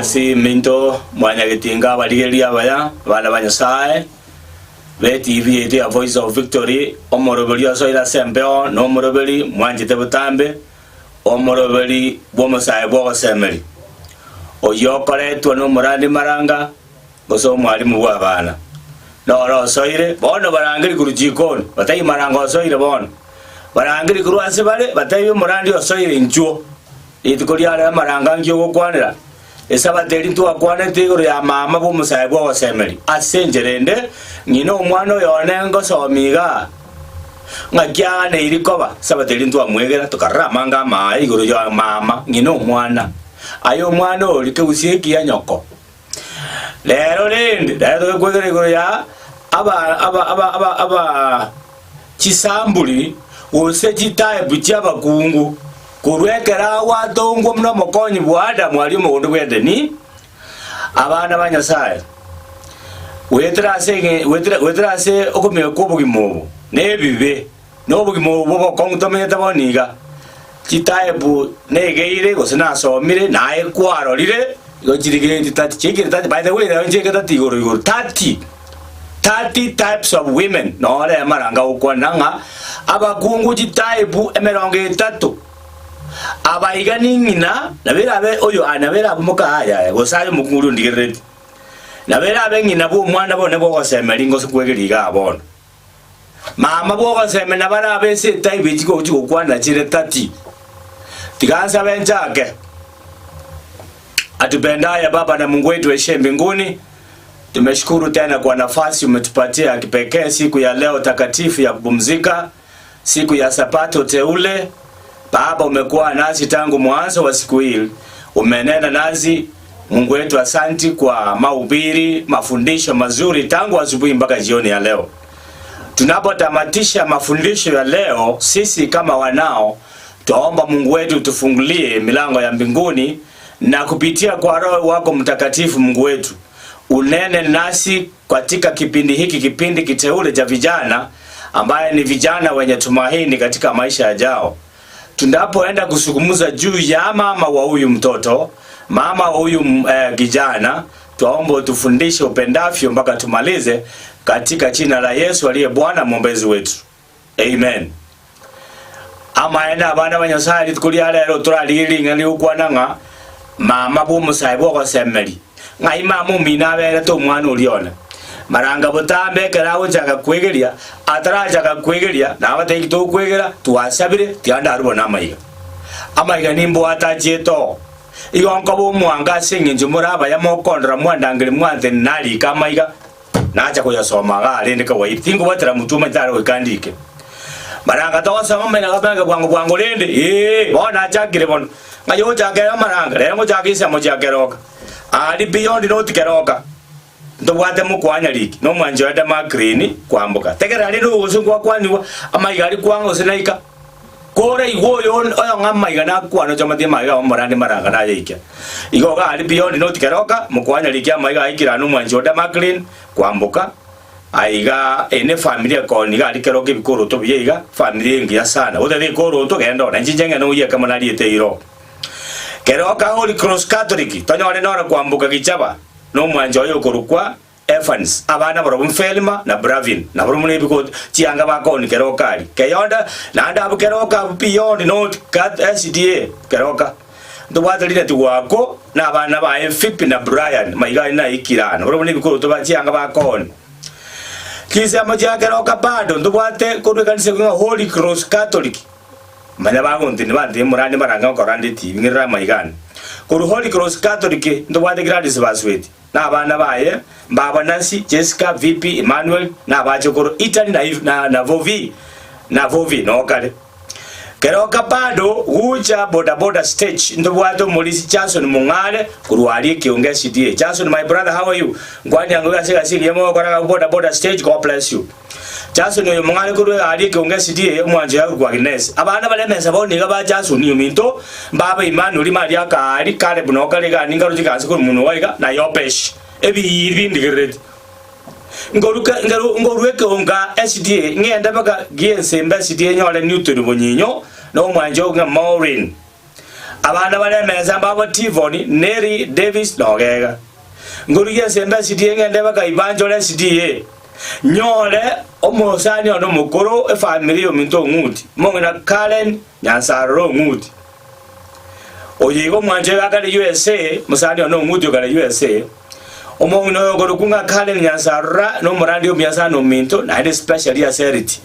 Egasi minto mwanyagetinga abarigereria abaya, abana ba Nyasae, be TV yaito ya Voice of Victory, omoroberi osoire ase embeo na omoroberi mwanchete botambe, omoroberi bw'omosae bw'ogosemeria, oyio okoretwa nomorandi maranga, gose omwalimu bw'abana. Noro osoire, bono barangerie korwa chikoni, batebie maranga osoire bono. Barangerie korwa ase bare, batebie omorandi osoire inchuo. Rituko ria rero amaranga nki ogokwanera? Esabato eria ntwakwanete igoro ya mama bw'omosae bw'ogosemeria. Ase enchera ende, ng'ina omwana oyo one ngosomia igaa, ng'aki aganeiri koba. Esabato eria ntwamwegera, tokarora amanga amaye igoro ya mama, ng'ina omwana. Aye omwana oria, kegusia ekiya nyoko. Rero rende, rero togekwegera igoro ya aba aba aba aba aba chisamburi gose chitype chi'abakungu korwa ekero agwatongwa buna omokonyi bwa Adamu aria omogondo bw'Edeni, abana ba Nyasae, goetera ase enge goetera goetera ase okomiga kw'obogima obo, na ebibe. Na obogima obo bw'obokong'u tomenyete bono iga, chitype negeire gose nasomire, naye kwarorire, igo chirigetie tati, chiaikire tati, by the way rero nchiaike tati igoro igoro, tati, tati types of women, nore amaranga agokwana ng'a abakungu chitype emerongo etato, aba iga ning'ina, nabo erabe oyo aa nabo erabe moka aya aya, gose aye omokungu oria ondigereretie, nabo erabe ng'ina bw'omwana bone bw'ogosemeria gose kwegeria igaa bono. Mama bw'ogoseme nabarabe ase etaibu echi gochia gokwanera chire tati. Tiga nsabe nchake. Atupendaye Baba na Mungu wetu aishiye mbinguni, tumeshukuru tena kwa nafasi umetupatia ya kipekee siku ya leo takatifu ya kupumzika, siku ya Sabato teule. Baba, umekuwa nasi tangu mwanzo wa siku hii, umenena nasi Mungu wetu, asanti kwa mahubiri, mafundisho mazuri tangu asubuhi mpaka jioni ya leo. Tunapotamatisha mafundisho ya leo, sisi kama wanao twaomba Mungu wetu tufungulie milango ya mbinguni na kupitia kwa Roho wako Mtakatifu, Mungu wetu unene nasi katika kipindi hiki, kipindi kiteule cha vijana, ambaye ni vijana wenye tumaini katika maisha yajao. Tunapoenda kuzungumza juu ya mama wa huyu mtoto, mama wa huyu eh, kijana, twaomba utufundishe upendavyo mpaka tumalize, katika jina la Yesu aliye Bwana mwombezi wetu, amen. Amaene abana ba Nyasaye rituko ria rero torarigie ring'ana rigokwana ng'a mama bw'omosae bw'ogosemeria. Ng'ai mama omino aberete omwana oria one? Maranga botambe ekero agochaka kwegeria, atarachaka kwegeria, nabatebie ki tokwegera, twasabire, tiga ndarue bono amaiga. Amaiga nimbwate achiete oo. Igo nkoba omwango ase engencho more abaya mokondora mwandangeria mwantenena narike amaiga, nacha koyasoma igaa rende kawaida. Tinkobwatera motwe omanyete are goika ndike. Maranga togosoma omanyete nagopanga bwango bwango rende, ee, bono nachakire bono. Ng'ai ogochaka ere amaranga, rero ngochaka ensemo chia keroka. Aria beyond not keroka. Ntobwate mokwanyariki na omwanchi oye Damaklini kwamboka. Tegerera rende oyo gose ngwakwanigwa amaiga aria kwang'a gose naika. Koraigwe oyo oyo ng'a amaiga nakwana ochomatie amaiga ao morande maranga nayaike. Igo iga aria beyond not keroka, mokwanyariki amaiga aikire aa na omwanchi o Damaklini kwamboka. Aiga eye nefamiri ekoni iga aria keroka ebikoroto buya iga, famiri engiya sana. Otagete ekoroto genda oo, nainche inche ng'ende ngoyie ekemo nariete eira oo. Keroka Holy Cross Catholic tonyore noro kwamboka gichaba nomwanchi oye okorokwa Evans, abana barobwo Mfelma na Bravin, nabarobwo nebigoto chianga bakoni keroka aria Keyonda, naende abwo keroka abwo beyond not kat SDA keroka. Ntobwate Linet Gwako na abana baye Phoebe na Brian maiga aria naikire aa nabarobwo nebikoroto ba chianga bakoni. Chinsemo chia keroka bado ntobwate korwa ekanisa ekwo ng'a Holy Cross Catholic. Manya bagontini bantebie morande marange gokora nde tibi ng'irere amaiga ane. Korwa Holy Cross Catholic ntobwate Gladys Basweti na abana baye mbaba Nancy, Jessica, VP, Emmanuel na abachokoro Ethan na, na, na Vovi na Vovi nokare. Keroka bado gucha bodaboda stage ntobwate omorisi Jason Mong'are korwa aria ekiongo SDA. Jason my brother how are you? Nkwania ng'o ase egasi engiya mogokora iga bodaboda stage God bless you. Jasoni oyo omong'are korwa egari ekeongo SDA, omwancho ya korokwa Aginesi. Abana bare emesa bono nigo ba Jasoni ominto, mbaba Imanueli, Maria Kaari, Kalebu na Okare iga ningaroche egasi korwa monwa iga, na Yopeshi. Ebiiri bindigerereti. Nkoruka nkaru nkorwa ekeonga SDA ng'ende mpaka gi'ensembe SDA nyore Newton Bonyinyo na omwancho ng'a Maureen. Abana bare emesa mbabo Tivoni, Neri, Davis, na Ogega. Nkorigia esembe SDA ng'ende bakaibanchore SDA. Nyore omosani one omokoro efamiri yominto Ong'uti, omong'ina Karen Nyansarora Ong'uti. Oyo igo omwancho oyo akare USA, omosani one Ong'uti okare USA. Omong'ina oyo okorokwa ng'a Karen Nyansarora nomorandi omuya sana ominto naende especially ase eriti.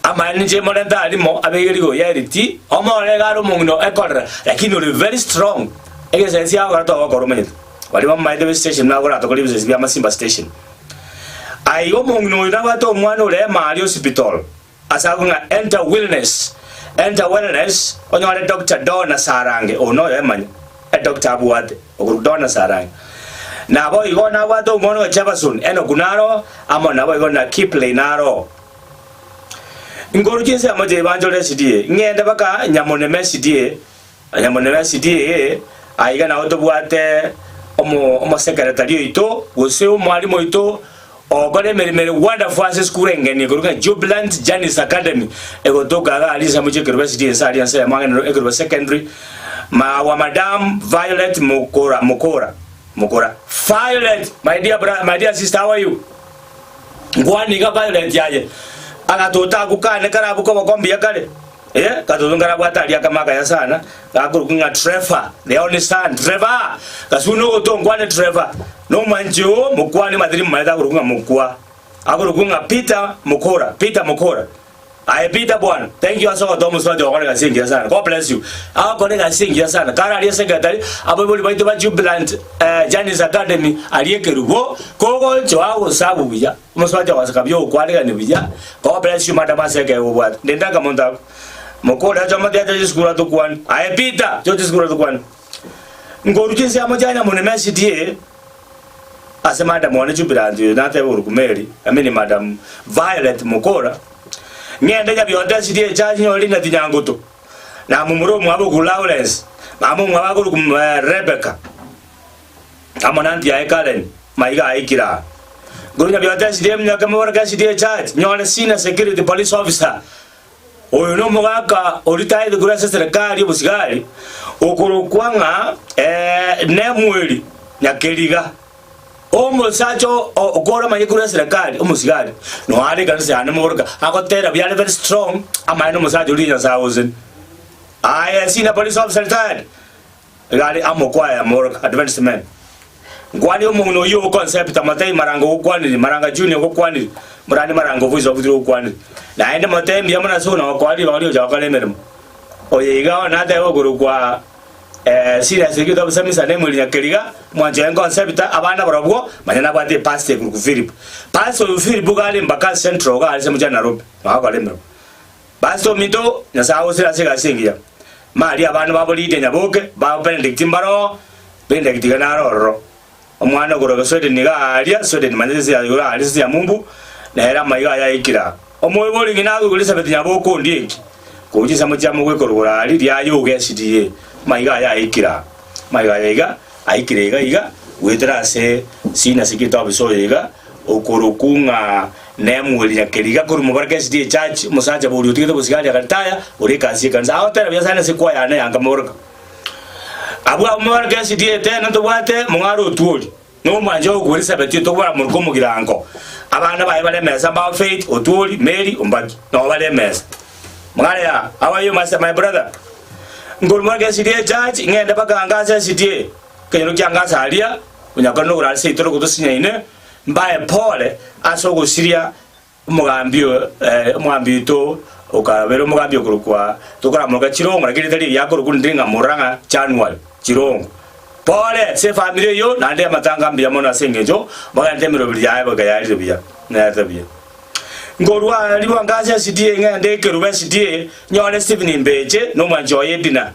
Amaene ninche morente arimo abeke rigoro ri'eriti, omorore iga are omong'ina ekorera, lakini ore very strong. Egesensi agokora togokora omanyete. Baria bamamaete be station nagoratokore ebisensi bia Masimba station. Aiga omong'ina oyo nabwate omwana ore emari hospital ase agwo ng'a enter willness, enter wellness onyore Doctor Donna Sarange oyo noyo emanya edoctor abwate okorokwa Donna Sarange. Naboigo nabwate omwana oyo Jefferson Enock naro amo naboigo na Kipley naro. Nkoru chinsemo chi'ebanchore SDA, ng'ende baka Nyamoneme SDA, Nyamoneme SDA, aiga nao tobwate omo omosekeretari oito, gose omwalimu oito ogokora emeremo ere wonderful ase esukuru engeni ekorokwa ng'a Jubilant Journeys Academy, egotoka iga aria ensemo chi'ekerubo SDA ense aria ensemo ang'e na ekerubo secondary, ma our madam Violet Mokora Mokora Mokora Violet, my dear bra my dear sister how are you? Nkwane iga Violet aye agatoto ako kane karabuke oboko mbuya kare eh gatoto nkarabwate aria akamo akaya sana gakorokwa ng'a Trevor the only son Trevor gasuna ogoto nkwane Trevor nomwanchi oo mokwane mathiri momaete akorokwa ng'a mokwa akorokwa ng'a Peter Mokora Peter Mokora Aye Peter bwana, thank you ase ogotoa omosubati ogokora egasi engiya sana. God bless you. Agokora egasi engiya sana. Kare aria secretary, abaibori baito ba Jubilant eh, Janice Academy aria ekerubo, kogonchoa agosabu buya. Omosubati ogoseka buya ogokwanigani buya. God bless you madam ase ekeegwa obwate. Ndende akamonto ako. Mokore ache omote ache chisukuru atokwane. Aye Peter, chocha chisukuru atokwane. Nkoru chinsemo chia Nyamonema SDA, Ase madam one Jubilant oyo natebe korokwa Mary, I mean madam Violet Mukura, ng'ende Nyabiondo esirie echurch nyore Linet Nyanguto, na momura omwabo okorokwa Lawrence, mama omwabo akorokwa Rebecca, amo na aunty yaye Karen, maiga aikire aa. Nkorwa Nyabiondo esirie emiaka moboroke esirie echurch, nyore senior security police officer, Oyo nomogaka oritaete korwa ase eserekari y'obosigari, okorokwa ng'a Nemueli Nyakeriga, omosacha okore amanye korwa eserekari omosigari, noyo are ekanisa yane mogoroka, agotera buya are very strong, amaene omosacha oria Nyasae agoseni. Aye senior police officer retired, iga are amo kwaya mogoroka, Adventist men. Nkwanie omong'ina oyio o Concepta motebie Maranga ogokwanire, Maranga Junior ogokwanire, Morani Maranga oboiso obutire ogokwanire. Naende motebie mbuya mono ase buna gokoa ribaga riocha gokora emeremo. Oyo iga bono natebe okorokwa eh, Silas Egito Obusamisa na Emweri Nyakeriga, omwanchi oye Concepta, abana barobwo, manya nabwate epastor ekorokwa Philip. Pastor oyo Philip iga are Embakasi Central iga are ase mochie wa Nairobi, nagokora emeremo. Pastor ominto, Nyasae agosire ase egasi engiya. Maria abana babo Lydia Nyaboke, babo Benedict mbaroo, Benedict iga naro ororo. Omwana okoroka Sweden iga aaria Sweden manya sese ya igoro aaria sese ya mumbu, nere amaiga aye aikire aa. Omoibori ng'ina akoigwa Elizabeth Nyaboke ondieki, korwa chinsemo chia mogweka rogoro aaria riaye ogesirie, amaiga aye aikire aa. Amaiga aya iga aikire iga iga goetera ase senior security officer oyo iga okorokwa ng'a Nemueli Nyakeriga korwa Mobaraka SDA Church, omosacha boria otigete obosigari akaritaya ore ekasi y'ekanisa agotera buya sana ase ekwaya yane ya Nkamoroka. Abwo abwo Mobaraka SDA tena ntobwate Mong'are Otwori na omwancha ogokwa Elizabeth oyo tokobara moruka omogirango. Abana baye bare emesa mbao Faith, Otwori, Mary, Ombaki nabo bare emesa. Mong'are yaa, how are you my, my brother? Nkorwa Mobaraka SDA Church ng'ende mpaka Ngasa SDA, ekenyoro kia Ngasa aria, onyakore nogorara seito rogotosinyaine, Mbae pole ase ogosiria omogambi omogambi oito okabere omogambi okorokwa tokoramoka Chirongo lakini tari eria akorokwa rinde ng'a Murang'a January Chirongo. Pole ase efamiri eyio naende amatanga mbuya mono ase engencho bagenderete emeroberi yaye goika yarire buya nerete buya. Nkorwa aria ngase SDA ng'ende ekerubo SDA nyore Stephen Mbeche na omwanchi oye Edina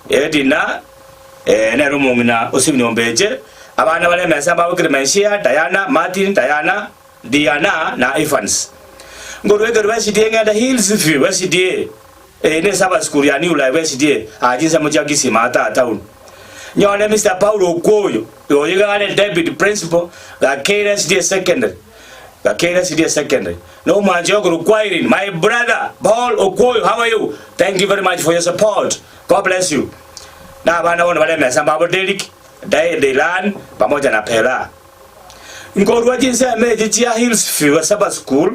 Edina nere omong'ina o Stephen Ombeche, abana bare emesa mbabo Clemencia, Diana, Martin, Diana, Diana na Evans. Nkorwa ekerubo SDA ng'ende Hillsview SDA, eye ne sukuru ya New Life SDA aa chinsemo chia Kisii Mataa town. Nyore Mister Paulo Okwoyo, oyo iga are Deputy Principal Gakere SDA Secondary, Gakere SDA Secondary. Na omwanchi okorokwa Irene, my brother Paul Okwoyo, how are you? Thank you very much for your support. God bless you. Na abana bono bare emesa mbabo Derrick, Dylan, pamoja na Pela. Nkorua chinsemo echi chia Hillsview Sabbath School,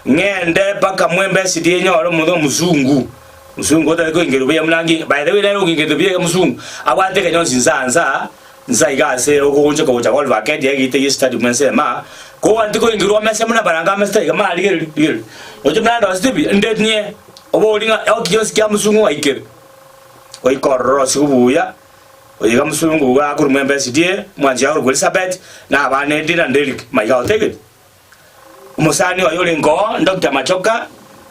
ng'ende mpaka mwembe esidi enyore omonto omosungu, omosungu otari koingerwa buya buna nki, by the way nere okoingerwa buya iga mosungu, abwate ekenyonsi nsa nsa, nsa iga ase ogoonchoka gocha Golf Arcade egite gie stadium ensemo aa, koganeti koingerwa omese buna baranga amesete iga mara rigereria rigereria, oche buna ndosete buya, nde nie, obori ng'a oki gionsi kia mosungu ng'aikere. Goika ororo osigu buya, oyo iga mosungu iga akorwa mwembe esidie, omwanchi oye akorokwa Elisabeti, na abana Edina na Deriki, maiga agotegete. Omosani oye orenge oo, Doctor Machoka,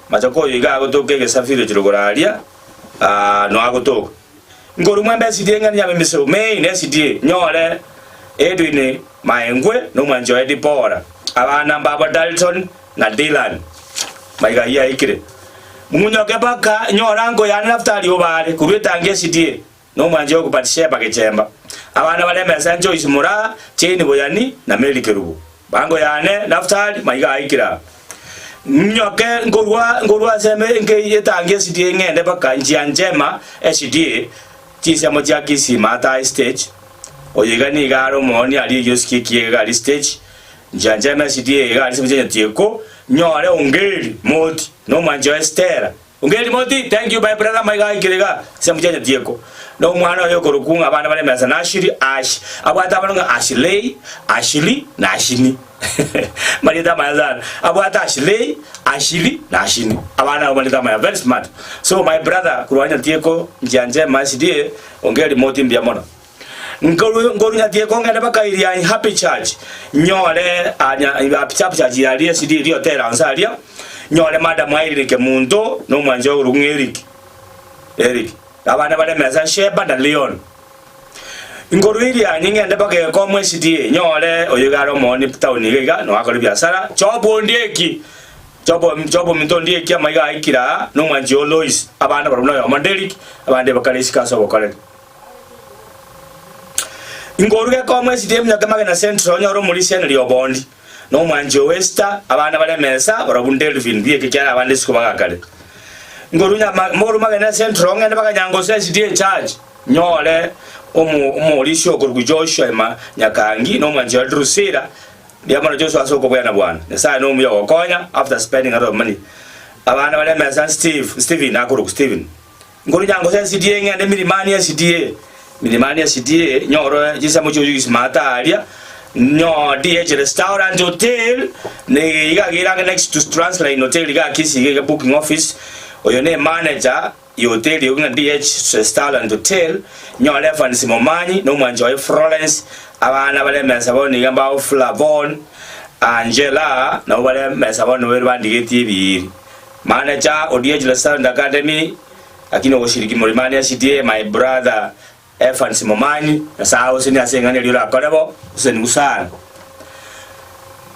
Machoka oyo iga agotoka egesafiri chirogoro aria, aa no agotoka. Nkorwa mwembe esidie ng'ende nyamemiso main esidie, nyore Edwin Maengwe na omwanchi oye Dipora, abana mbabo Dalton na Dylan, maiga ayio aikire. Ng'unyoke mpaka nyore ango yane Naftali obaare korwa etangi esidie, na omwanchi oye Batisheba gechemba. Abana bare emesa Joyce Moraa, Jane Boyani, na Mary Kerubo. Bango yane Naftali maiga aikire aa. Ng'unyoke nkorwa nkorwa ase eme etangi esidie ng'ende mpaka njia njema esidie, chinsemo chia Kisii Maathai stage. Oyo iga nigo are omoonia aria egiosiki ekiya iga aria stage. Njia njema esidie iga aria ase enyatieko, nyore Ongeri Moti na omwanchi oye Stella. Ongeri Moti, thank you my brother maiga aikire iga ase enyatieko. Na omwana oye okorokwa ng'a abana bare mesa Nashiri, Ash, abwate abana ng'a Ashley, Ashili na Ashini. Marieta amaya sana. Abwate Ashley, Ashili na Ashini. Abana abo marieta amaya, very smart. So my brother korwa Nyatieko, njia njema SDA, Ongeri Moti mbuya mono. Nkoru Nyatieko ngende mpaka Irianyi Happy Church nyore anya Happy Church yaria SDA eria hotel anse aria nyore madam Irene Kemunto na omwanchi oye okorokwa ng'a Eric. Eric. Abana bare mesa Sheba na Leon. Nkorwa Irianyi ngende mpaka Gekomo SDA nyore oyo iga are omooni town iga iga noyo akore ebiasara Job Ondieki Job Job ominto Ondieki amaiga aikire aa na omwanchi oo Lois abana barabwo noyomo Derrick abande bakare isiko ase obokoreri. Nkorwa Gekomo SDA minyoke Magena Central nyore omorisia Henry Obondi na omwanchi oo Esther abana bare mesa barabwo Delvin bieke kiara abande isiko bagakare. Nkorwa nyama moru Magena Central ng'ende mpaka Nyangoso SDA Church nyore omo omorisia okorokwa Joshua Ema Nyakangi na omwanchi oye Drusilla mbuya mono Joshua ase okobwena bwana. Nyasaye nomuya ogokonya after spending a lot of money. Abana bare mesa Steve Stephen akorokwa Stephen. Nkorwa Nyangoso SDA ng'ende Milimani SDA Milimani SDA nyore chinsemo chioyio Smart aria nyo DH Restaurant Hotel ne iga iga ere next to Transline Hotel iga Kisii iga iga booking office oyo ne manager ya hoteli eyio ng'a DH Restaurant Hotel nyore Evans Momanyi na omwanchi oye Florence abana bare emesa bono iga mbao Flavon Angela nabo bare emesa bono babere bandigetie ebiiri. Manager o DH Restaurant Academy lakini ogoshiriki Mulimani SDA my brother Evans Momanyi Nyasae agosenie ase eng'ana eria orakore bo osenigu sana.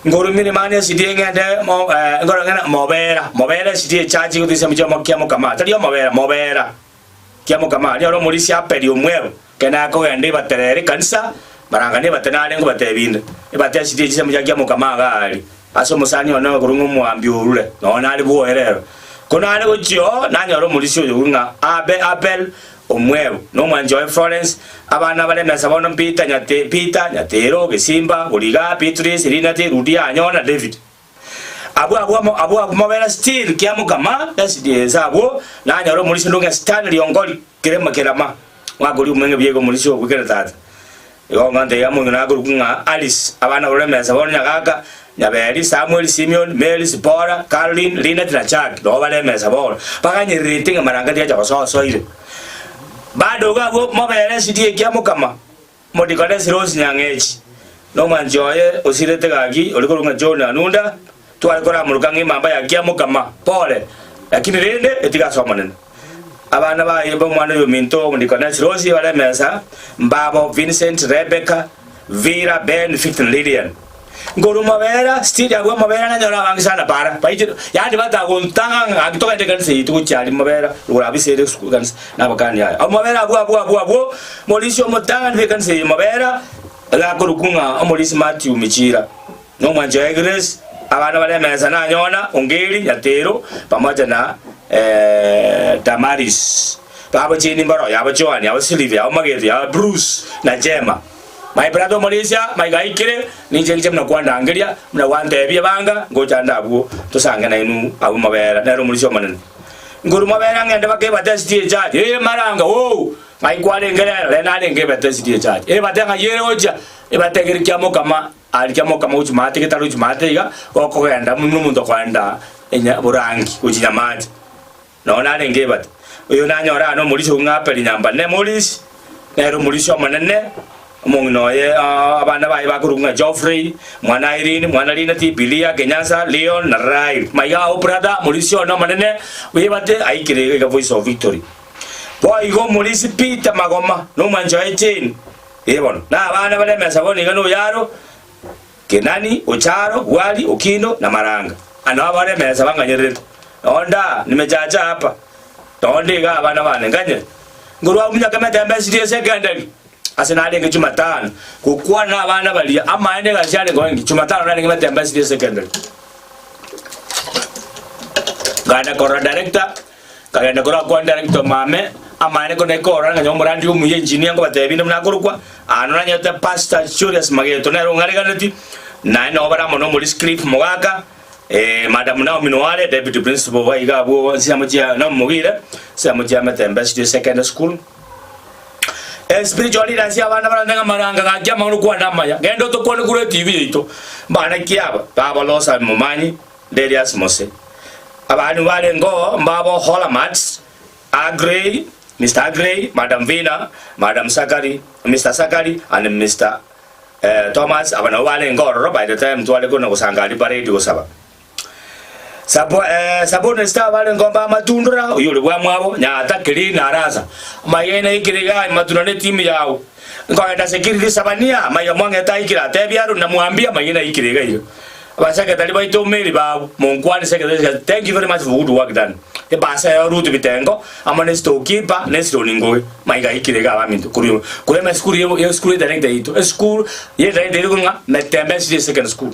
Nkorwa Milimani SDA ng'ende mo eh, nkore ng'ende Mobera, Mobera SDA church gotoisia mochie omo kia mokama, tari omobera, Mobera kia mokama aria ore omorisia Apeli omwebo kende akogenda ebaterere ekanisa barangane ebate nare nkobatebia inde ebate SDA chisemo chia kia mokama iga aria. Ase omosani one okorwa ng'a omoambi orure, nonya nare bwoye rero. Ko nare gochia oo, nanyora omorisia oyo ng'a Abe Abel omwebo, na omwanchi oye Florence, abana bare emesa bono Peter, Nyate, Peter, Nyatero, Gesimba, Goriga, Beatrice, Rinati, Rudia, Anyona, na David. Abwo abwo amo abwo abwo mobere still kiamokama ase abwo nanyora omorisia onde ng'a Stanley Ongori kerema kerama mwakori omwenge buya iga omorisia obwo kere tata. Igo ngantebia omong'ina akorokwa ng'a Alice, abana barore emesa bono Nyagaka, Nyaberi, Samuel, Simeon, Mary, Sipora, Caroline, Linet na Jack nabo bare emesa bono. Baganyererete ng'a maranga tigacha gosoa-soire. Bado iga abwo mobere esidi ekia mokama, Modikonesi Rose Nyang'echi, na omwanchi oye osirete gaki ore korokwa ng'a John Anunda, tware koramoroka ng'a emamba ya kiamokama, pole, lakini rende etiga ase Omonene. Abana baye b'omwana oyominto Omodikonesi Rose bare emesa, mbabo Vincent, Rebecca, Vera, Ben, Victor na Lilian. Nkorwa mobera, still abwo mobera nanyora abange sana para, baichire, yaani batagontang'a ng'a gaki togende ekanisa yaito gochia aria mobera, igoro abisa ere esukuru ekanisa, nabakani aya. Abwo mobera abwo abwo abwo abwo, morisia omotang'ani bw'ekanisa eye mobera, iga akorokwa ng'a omorisia Matthew Michira, na omwanchi oye Grace, abana bare emesa nanyona, Ongeri, Nyatero, pamoja na Damaris. Babo Jane mbaro, yabo Joan, yabo Sylvia, yabo Magetu, yabo Bruce, na Jema. My brother omorisia, maiga aikire, ninche nche buna kwandangeria, buna gwantebia banga, ngocha nde abwo, tosange nainwe abwo mabera, nere omorisia omonene. Nkorwa mabera ng'ende baka ebate esiti echache, ee maranga, oo, ng'ai kwarenge rero, rero narenge ebate esiti echache. Ebate ng'ai ere gochia, ebate ekere kia mokama, aria kia mokama gochia maate getari gochia maate iga, gokogenda buna omonto okoenda enya borangi gochia nyamache. Nonya narenge ebate, oyo nanyore aa nomorisia ong'a Apeli nyamba ne Morisi, nere omorisia omonene, omong'ina oye abana baye bakorokwa ng'a Geoffrey, mwana Irene, mwana Lineti, Bilia, Kenyansa, Leon na Rael. Maiga ao brother, morisia one omonene bw'ebate aikire iga iga Voice of Victory. Boigo omorisia Peter Magoma na omwanchi oye Jane, ee bono, na abana bare emesa bono iga noyaro, Kenani, Ocharo, Bwali, Okindo, na Maranga. Aa nao bare emesa banganyererete. Nonda nimechacha hapa, nonde iga abana bane nganyere. Nkorwa abwo miaka emetembe esiri esekendari, ase narenge Jumatano, gokwana na abana baria, amaene egasi yarenge oengi, Jumatano narenge metembe esiri esekendari. Nkagenda korora director, nkagenda korora kwa director omame, amaene ko naikora ng'a omorandi omuya engineer nkobatebia binde buna akorokwa, ano nanyete Pastor Julius Mageto nere ong'areganeti, naye nabo bare amo na omorisi Cliff Mogaka, Eh, Madam Naomi Noare, Deputy Principal wa iga abwo nsemo chia nomogire, nsemo chia Metembe City Secondary School. Eh, spiritual leaders abana barante ng'a maranga gaki amang'ana okwana amaya. Genda otokwane korwa TV yaito. Mbana ki aba? Baba Losa Momanyi, Darius Mose. Abani barengeo mbabo Holamats, Agrey, Mr. Agrey, Madam Vina, Madam Sakari, Mr. Sakari and Mr. Thomas, aba nabo barenge ororo by the time tware kona gosanga aria parade gosaba. Sabo, eh, Sabuni star barenge omba amatundura, oyo ore bwamwabo, Nyata, Clean, Arasa. Maiga naikire iga matunda ne team yao. Nkogenda security Sabania, maiga mwang'ete aikire atebia Aaron namwambia maiga naikire iga iga. Abasecretary baito Mary babo, monkwane secretary, thank you very much for good work done. Ebasa yao Ruth Bitengo, amo ne storekeeper, ne Sironi Ngoge, maiga aikire iga abaminto korwa korwa emesukuru ye esukuru ye director yaito, esukuru ye director ere korwa ng'a Metembe Senior Secondary School.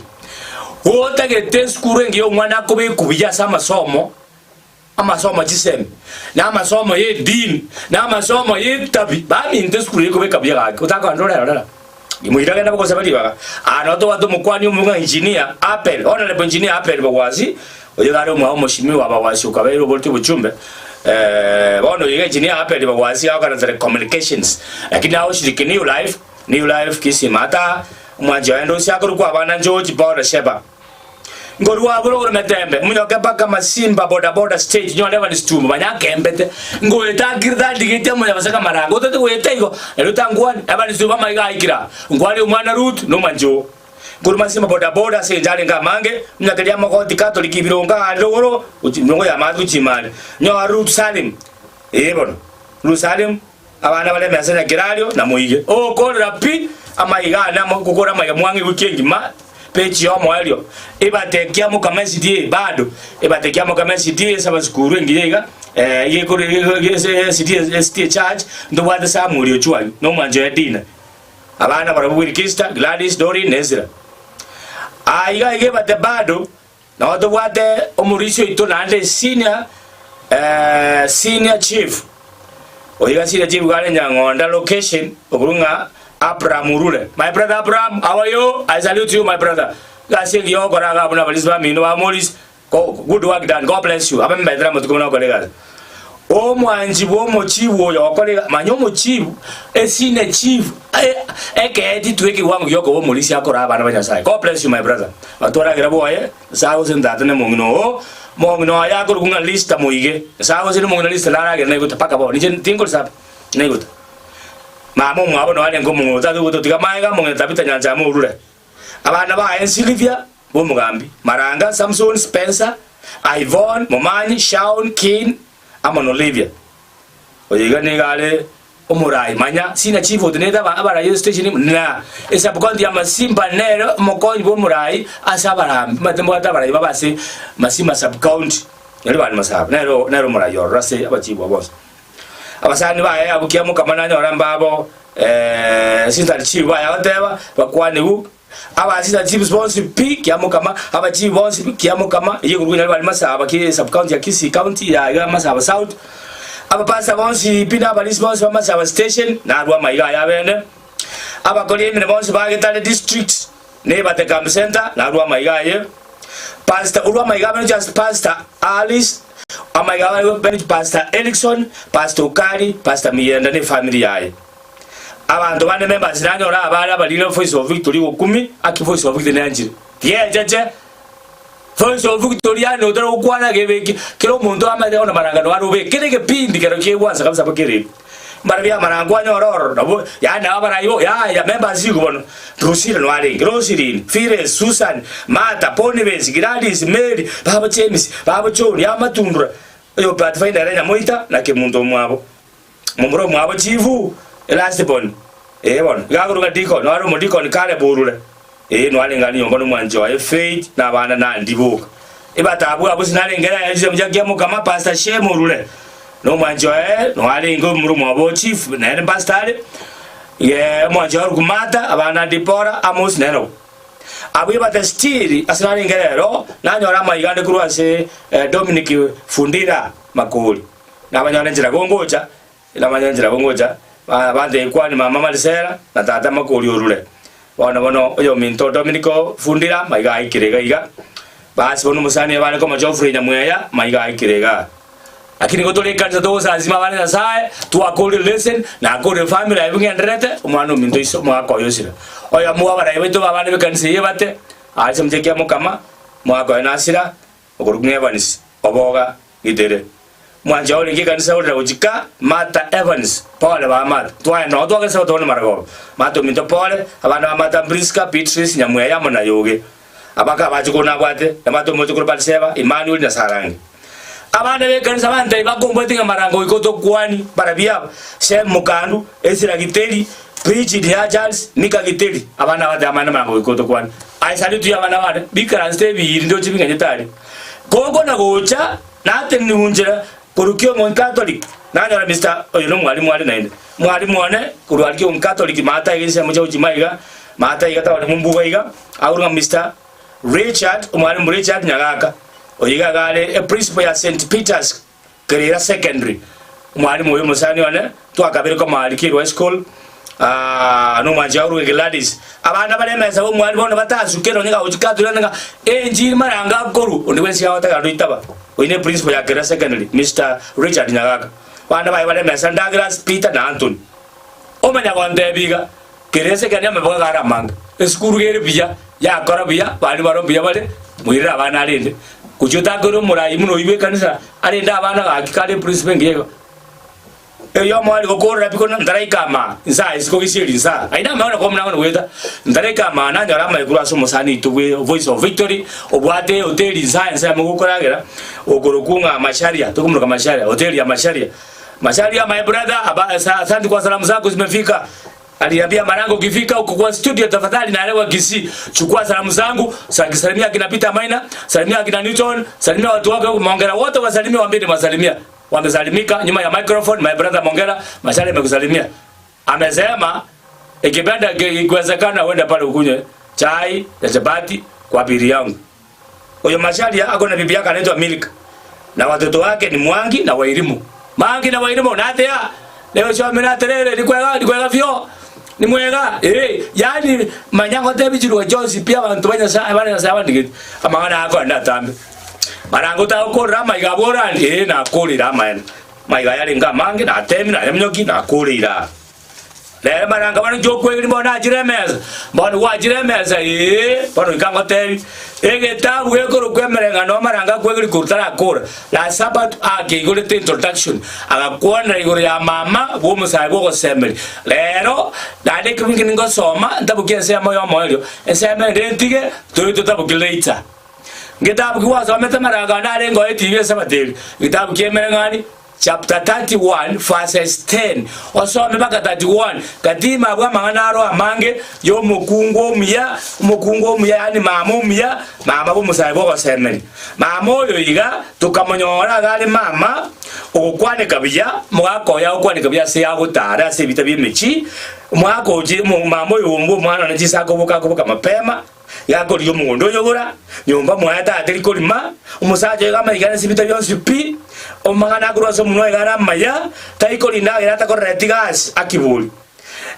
Gotagete esukuru engiya omwana akobekwa buya ase amasomo, amasomo chisemi, na amasomo ye edini, na amasomo ye etabi, baminto esukuru eye ekobeka buya gaki, otakogenda orerorera. Moira genda bogosaba ribaga. Aa nao tobwate omokwani omuya ng'a engineer Abel, Honorable Engineer Abel Bagwasi, oyo iga are omwabo omoshimiwa Bagwasi okabeire oboreti obochumbe. Eh, bono oyo iga Engineer Abel Bagwasi agokana telecommunications, lakini agoshiriki New Life, New Life Kisima ata omwanchi oye ndosi akorokwa abana George Paul Sheba. Nkorwa abwo rogoro Metembe, monyoke mpaka Masimba boda boda stage, nyore Evans Tumbo banyakembete, ngoeta akire tandigetie amonyabase kamarango, otete goeta igo, erio tangwani, Evans Tumbo amaiga aikire aa, nkwani omwana Ruth na omwanchi oo. Nkorwa Masimba boda boda ase engencho arenge amange, monyakeria amagoti Catholic ibirongo aare rogoro, gochi ebirongo ya maate gochia imare, nyore Ruth Salim, ee bono, Ruth Salim, Abana bare emesa nyakerario na moige. Okorera pi amaiga ane amo gokora amaiga mwang'e ewiki engima peji y'omoerio ebatekia mokama SDA bado ebatekia mokama SDA ase abasukuru engiya iga eh, iga ekore SDA SDA church ntobwate Samuel Ochwani na omwancho oye Dina abana barabwo Wilkista Gladys Doreen na Ezra aa iga iga ebate bado Nabo tobwate omorisia oito naende senior eh, senior chief oyo iga senior chief iga are Nyang'onda location okorwa ng'a Abraham Urure. My brother Abraham, how are you? I salute you my brother. Egasi engiya ogokora iga abwo na abarisia bamino ba Morris. Go, good work done. God bless you. Abambetere amatuko buna okora egasi. Omwanchi bw'omochibu oyo okore iga, manya omochibu, esenior chief, ekeeti twe ekewango giokoba omorisia akore abana ba Nyasaye. God bless you my brother. Batwaragera bwoye, Nyasaye agosenie tata ne mong'ina oo, mong'ina oye akorokwa ng'a Lista Moige. Nyasaye agosenie omong'ina Lista naragere naigota mpaka bono. Inche tinkorisaba, naigota. Mama omwabo noyo arenge omong'ina otari gototiga magega, omong'ina Tabitha Nyanchama orure. Abana baye Silvia bw'omogambi, Maranga, Samson, Spencer, Yvonne, Momanyi, Shaun, Keane, amo na Olivia. Oyo iga nigo are omorai. Manya, sina chief otenenete aba abarai ase station ime, na esub-county ya Masimba nere omokonyi bw'omorai ase abarambi. Omanyete mbwate abarai babe ase Masimba sub-county, nari bande Masaba, nere nere omorai ororo ase abachief abo bonsi. Abasani baye abwo kiamokama nanyora mbabo eh, assistant chief baye agoteba, bakwanigwe Abasisa chiefs bonsi pi kiamokama, abachief bonsi pi kiamokama, eyio ekorokwa nyaribari Masaba ki sub county ya Kisii county ya iga Masaba South. Abapastor bonsi pi na abarisi bonsi ba Masaba Station narue amaiga aya abene. Abakori emene bonsi ba Getare District na Ebate Camp Centre narue amaiga aye. Pastor orue amaiga abene gochia ase Pastor Alice, amaiga abene gochia Pastor Erickson, Pastor Okari, Pastor Miyenda na efamiri yaye. Abanto bande members nanyore abare abarire Voice of Victory gokumi aki Voice of Victory neanchire. Tigecheche. Voice of Victory yaani otari gokwana gebe kera omonto amaete bono marangano are obe kera egepindi kero kegwansa kabisa mpaka ereri. Mbarabio amarango anyore ororo nabo yaani nabo abarai bo yaya members igo bono Drusilla noarenge, Roselyn, Phyllis, Susan, Martha, Boniface, Gladys, Mary, babo James, babo John, Amatundura, oyo Pathfinder ere Nyamoita na Kemunto omwabo. Momura omwabo chifu, elast born, ee bono, iga akoruga deacon, ore omodikoni Caleb orure, ee noarenge aria nyomba nomwanchi oye Faith na abana Nandi boka. Ebatabu abwo sinarenge ere chisemi chia Kiamokama Pastor Shem orure, nomwanchi oye noarenge omomura omwabo chief nere pastor are, ee omwanchi oye orokwa Martha, abana Deborah, Amos nere obwo. Abwo ebate still ase narenge rero, nanyora amaiga ande korwa ase Dominic Fundira Makori. Nabanyora enchera gongocha, nabanyora enchera gongocha, bantebia kwani mama Marisela na tata Makori orure. Bono bono oyominto Dominiko Fundira maiga aikire iga iga. Basi bono omosani oye bare koma Geoffrey Nyamweya maiga aikire igaa. Lakini igo tore ekanisa togosasima abana Nyasaye, twakorire lesson, nakorire family aye bing'endererete, omwana ominto iso omogaka oye osire. Oyomo bwa abarai baito ba abana b'ekanisa eye ebate, ase omochie Kiamokama, omogaka oye nasira, okorokwa ng'a Evans, oboga Gitere. Mwancha orenge ekanisa orera gochika Martha Evans, pole ba Martha. Twaye noo twagesa gotogona maragoba. Martha ominto pole, abana ba Martha Prisca, Beatrice, Nyamweya amo na Yoge. Abaka abachukuru nabwate, na Martha omochukuru Batiseba, Emmanuel na Sarange. Abana b'ekanisa bantebia bakombwete ng'a marango goika otokwani barabio aba, Shem Mukandu, Ezra Giteri, Bridget ya Charles, Mika Giteri. Abana aba bateba amang'ana marango goika otokwani. I salute you abana bane, bikaransete ebiiri ndoche bing'anyete aria. Gogo na gocha natenenigwe nchera korwa Kiong'onyi Catholic, nanyora Mister oyo nomwalimu are naende. Mwalimu one korwa aria Kiong'onyi Catholic maate aiga ensemo chia Uchima iga, maate aiga town Mumbuga iga, akorwa ng'a Mister Richard, omwalimu Richard Nyagaka, oyo iga iga are eprinciple ya St Peters Kerera Secondary. Omwalimu oyo omosani one, twakabire komoa aria Kirwa High School, ah, nomwanchi aorwe Gladys. Abana bare emesa b'omwalimu bono batasuke nonye gagochia kature ng'a enchiri maranga akorwa, onde bwensi agotaka ndoitaba. Oyio ne principal ya Kerera Secondary, Mister Richard Nyagaka. Abana baye bare emesa Douglas, Peter na Anthony. Omanya gontebia iga, Kerera Secondary amaboko iga are amange, esukuru iga ere buya, yakora buya, abalimu baroo mbuya bare, moirere abana arende. Gochia otakore omorai buna oyio bw'ekanisa, arende abana gaki kare eprinciple engiya igo. Erio omwari gokorera pi kono ntaraika amaa, insa isiko gesieri insa. Aye namanya buna komuna bono goeta, ntaraika amaa nanyora amaekuru ase omosani oito bwe Voice of Victory, obwate ehoteli insa ensemo gokoragera, okorokwa ng'a Macharia, tokomoroka Macharia, hoteli ya Macharia. Macharia my brother, aba, asante kwa salamu zako zimefika. Aliniambia Marango ukifika huko kwa studio tafadhali naelewa Kisii. Chukua salamu zangu, salimia akina Peter Maina, salimia akina Newton, salimia watu wako huko Mongera wote wasalimie waambie nimewasalimia. Wamesalimika nyuma ya microphone my brother Mongera, Machare amekusalimia. Amesema ikipenda ikiwezekana uende pale ukunywe chai ya chapati kwa pili yangu. Oyo Macharia ako na bibi yake anaitwa Milka na watoto wake ni Mwangi na Wairimu. Mangi na Wairimu natea leo chomera aterere ni kwega ni kwega fyo ni mwega eh yani manya ngotebi chirwa chionsi pi abanto ba Nyasaye abana Nyasaye abandigeti amang'ana akoenda atambe marango tagokorera amaiga abwo orande eh nakorire amaene maiga aya arenge amange natemi nayeminyoki nakoreire aa. Rero baranga bare inche okwegeri bono nachire emesa, bono gwachire emesa ee, bono goika ngotebi, egetabu gekorokwa emereng'ano amaranga akwegeri korwa tarakora, last Sabbath akeigorete introduction, agakwanera igoro ya mama bwa omosae bwa ogosemeria. Rero, naende ekero inche ningosoma, ntabokie ensemo ya omoerio, ensemo ende ntige, tobe totabokie later. Ngetabu ki gwasomete amaranga ande arenge oo etibi esabato eria? Egetabu kia emereng'ani, Chapter 31 verses 10 osome mpaka 31 gati ime abwo amang'ana aro amange y'omokungu omuya, omokungu omuya yaani mama omuya, mama bw'omosae bw'ogosemeria. Mama oyo iga tokamonyora iga are mama ogokwaneka buya, omogaka oye agokwaneka buya ase agotara ase ebita bi'emechie, omogaka ochi mama oyo bw'omwana one chinsa akoboka akoboka mapema. Iga akorigia omogondo oyogora, nyomba mwaye tateri korima, omosacha oyo iga amaiga ase ebita bionsi pi, omang'ana akorwa ase omonwa oye iga are amaya, tari korinda agere atakorereti gasi, akibori.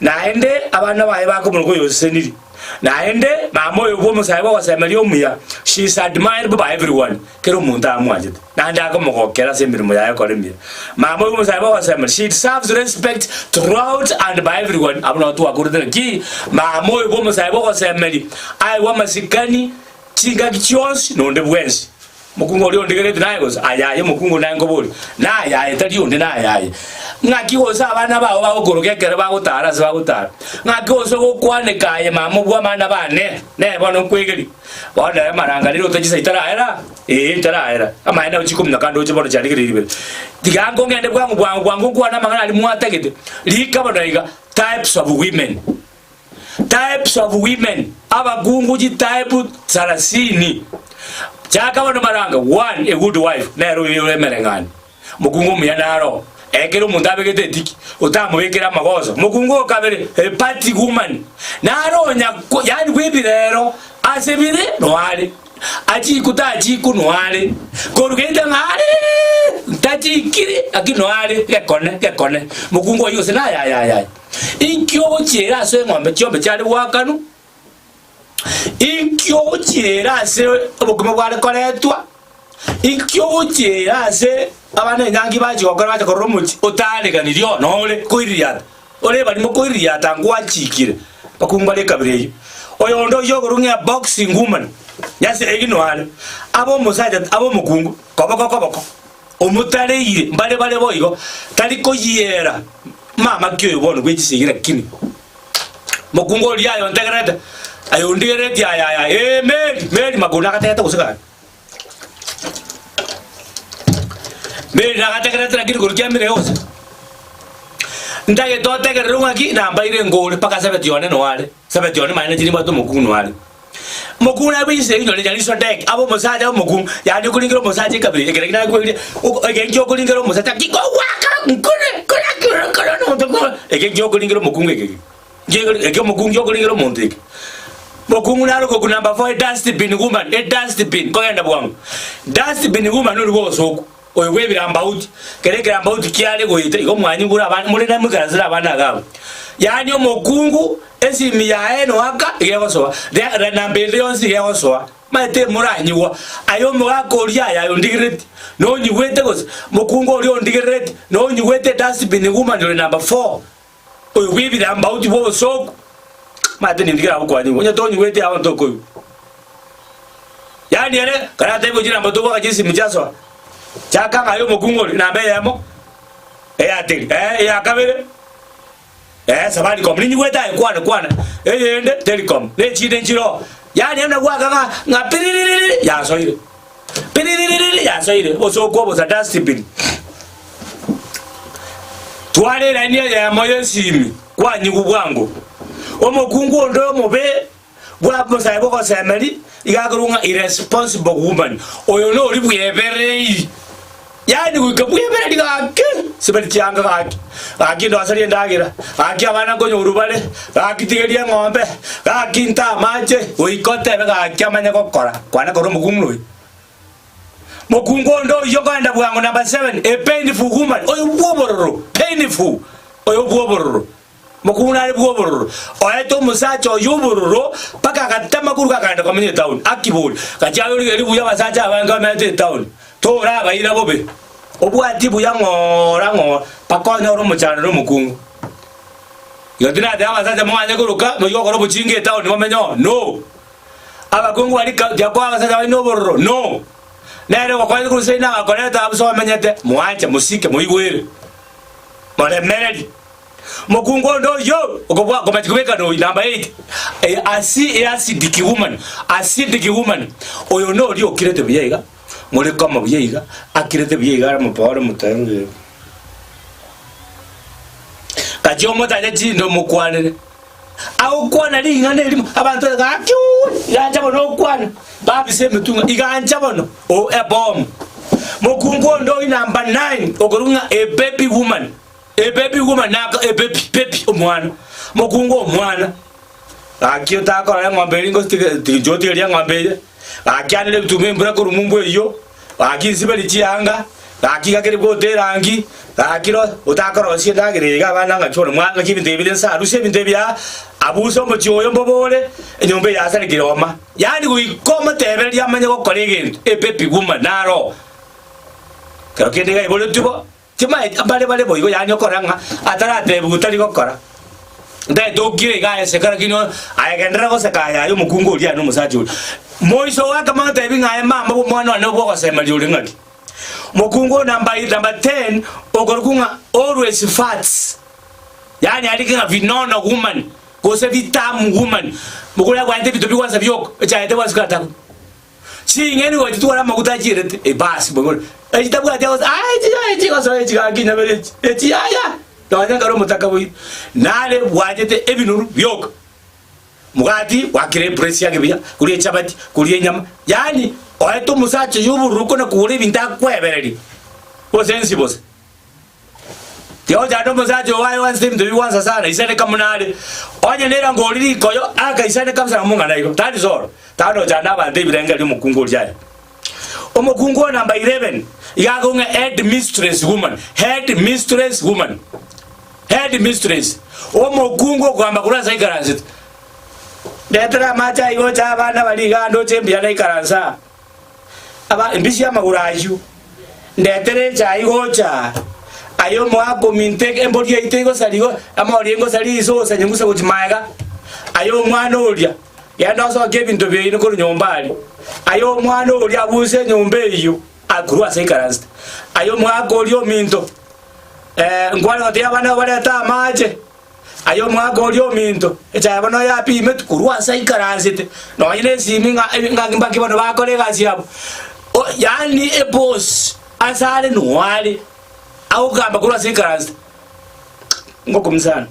Naende abana baye bakomoroka oyoseseniri. Naende mama oyo bw'omosae bw'ogosemeria omuya, she is admired by everyone, kera omonto amwanchete, naende akomogokera ase emeremo yaye ekore emiya. Mama oyo bw'omosae bw'ogosemeria, she deserves respect throughout and by everyone. Abwo nabo twakorete naki mama oyo bw'omosae bw'ogosemeria aegwe amasikani chingaki chionsi nonde bwensi. Mokungu oria ondigereti naye gose? Ayaye, omokungu naye nkoborie, Nayaye, tari onde nayaye. Ng'aki gose abana bao bagokoroka ekero bagotara ase bagotara? Ng'aki gose ogokwaneka aye mama bw'abana bane? Nere bono nkwegerie. Bono ere amaranganire ote chisa itaraera? Ee, itaraera. Amaene nabo chikominyoka ndoche bono chiarigereiri ibere. Tiga nkongende bwango bwango bwango nkwane amang'ana aria mwatagete. Rika bono iga, types of women. Types of women, abakungu chitype sarasini. Chaka bono maranga, one, a good wife, nere oyo ore emereng'ani. Mokungu omuya naro, ekero omonto abegete etiki, otamobekere amagoso. Mokungu o kabere, a party woman, naro onya ko yaani bw'ebirero ase bire noare, achiku tachiku noare, korwa geita ng'a areeee, ntachikiri lakini noare, gekone gekone. Mokungu oyio gose nayayayaya. Inki ogochiera ase eng'ombe chiombe chiare goakanwa? Inki ogochiera ase obokima bware koretwa? Inki ogochiera ase abana enyangi bachia gokora bacha korora omochie otareganirie oo nore koiririata? Ore barimo koiririata ngwachikire bakungu bare ekabira eyio. Oyonde oyio okorwa ng'a boxing woman, nyase eginwa are, abe omosacha abe omokungu, koboko koboko. Omotareire mbare bare boigo, tari koyiera mama ki oyo bono bwe chisegi lakini mokungu oria aye ontegererete aye ondigereretie aye aye aye ee Mary Mary magoro nagategete gose gaki Mary nagategererete lakini igoro kiamire gose ntagete otegerere ng'aki nambaire nkore mpaka sebeti one noare sebeti one manye nachire mbwate omokungu noare. Mokungu naye bw'ense eyio nyore nyariso dek, abe omosacha omokungu, yaani okoringera omosacha ekabira ekere nakweirie, oko eke nkio okoringera omosacha ki kogwaka nkore nkore nkore nkore nomonto nkore eke nkio okoringera omokungu eke ki eke omokungu nkio okoringera omonto eke. Mokungu naro okoku number four edustbin woman, edustbin kogenda bwango, dustbin woman oria bwa obosoku, oyo bwa ebirambauti, kera ekerambauti kiare goeta igo mwanyigure abana more namoikaransere abana iga abwo. Yaani omokungu Esimi yaye noaka iga egosoa, re namba ende yonsi iga egosoa, maete moranyigwa. Aye omogaka oria aye aye ondigerereti, nonyigwete gose? Mokungu oria ondigerereti, nonyigwete? Dustbin woman ore number four, oyo bw'ebirambauti bw'obosooku, maete nindigere abwo kwanyigwa, onye tonyigweti abwo ntokoigwa. Yaani ere karatebiwe chinamba tobwaka chisimi chiasoa, chaka ng'a aye omokungu oria namba eyemo, Airtel, eh, eya kabere. Eh, Safaricom ninyigwete aye kwana kwana eyende Telecom ne echinde nchiroo yaani ena gwaka ng'a ng'a piriririri yasoire piriririri yasoire osokwa obosa dustbin twara elaini eyemo yesimi kwanyigwa bwango omokungu onde omobe bwa omosae bogosemeri iga akorwa ng'a irresponsible woman oyo nori bweberei yaani goika bwebereri gaki sibari chianga gaki gaki ndoserie endagera gaki abana nkonyorwa bare gaki tigeria eng'ombe gaki nte amache goika otebe gaki amanye gokora kwana kore omokungu oyo. Mokungu onde oyio okoenda bwango number 7 a painful woman oyo bwobororo painful oyo bwobororo Mokungu nare bw'obororo, oete omosacha oyio obororo mpaka agatama korwa akagenda komenya etaoni. Akibori, gachia origereria buya abasacha abange bamenyete etaoni, torabaira bobe. Obwatie buya ng'ora ng'ora mpaka onyore omochando na omokungu. Igo tinateba abasacha mwanye koroka mochie gokora obochinga etaoni momenye oo, no. Abakungu baria ka tiakoa abasacha baino obororo, no. Nere ogokonya korwa seino agakoreta abwo ase omenyete, mwanche, mosike, moigwere, moremererie. Mokungu onde oyio okobua komanya kobeka noyi number 8 eh, asi acidic woman acidic woman oyo noria okirete buya iga more koma buya iga akirete buya iga ara mopore motebe gachia omotache chinde omokwanere agokwana ring'ana erimo abanto gaki uu igancha bono okwana babisa emetunga igancha bono o ebomu mokungu onde oyi number 9 okorwa ng'a a baby woman A baby woman naka a baby baby omwana mokungu omwana. Gaki otakorora eng'ombe eria inche otigerie eng'ombe eye, gaki anere ebituma embura korwa mumbu eyio, gaki nsiberie chianga, gaki gakere gote erangi, gaki ro otakorosia endagera eye iga abana ng'aki bono mwa ng'aki ebinto ebi bire nsa rusia ebinto ebi aa, abusa omochie oyo mbobore, enyomba eye yasarekire oma. Yaani goika omotebererie amanye gokora egento, epepi woman naro. Kero kende iga aiboretwe bo, Timaeti mbare bare boigo, yaani okora ng'a ataratebiwa tari gokora. Ntaete okire iga aeseka lakini aye genderera goseka aye aye omokungu oria aye nomosacha oria. Moiso goaka motebi ng'a aye mama bw'omwana one bw'ogosemeria ore ng'aki. Mokungu o number number 10 okorokwa ng'a always fats, yaani arike ng'a vinono woman gose vitamu woman, mokori abwate ebinto bigwansa bioka, echaye tebwati kata. Ching'eni gocha chitware amaguta achierete, ebasi boigo. Echi tabwati agose, aa echi yaya echi egosoa echi gaki nyabere echi, echi yaya, nonya nkare omotaka boigo. Nare bwachete ebinuru bioka. Mogati gwakire epresi yake buya, koria echabati, koria enyama, yaani oete omosacha oyio obororo kona kogora ebinto akwebereria, gose ensi bosa. Tiga omosacha oo aye gwanchete ebinto bigwansa sana, isaneka buna are. Onye nerango oria rikoyo, akaisaneka kabisa na omong'ana igo. Tari soro. Tari nochanda abanto ebirengererio omokungu oria aye. Omokungu o number 11 iga akong'a head mistress woman, head mistress woman. Head mistress. Omokungu okogamba korwa ase aikaransete. Ndetera amache aiga oche abana baria iga ndoche mbuya naikaranse aa. Aba embisi y'amagoro ayio, ndetere echae gocha, aye omoaka ominto embori yaito egosari igo, amagoro engosari risosa nyenguse gochia magega, aye omwana oria, genda osokie ebinto biaino korwa nyomba aria, aye omwana oria abuse enyomba eyio, akorwa ase aikaransete, aye omoaka oria ominto, nkware gotebia abana barete amache. Aye omwaka oria ominto, echaye bono yapimetwe korwa ase aikaransete, nonya nesimi ng'a ng'aki mbaki bono bakora egasi yabo. O yaani eboss ase are noo are, agokamba korwa ase aikaransete. Ngokumia sana.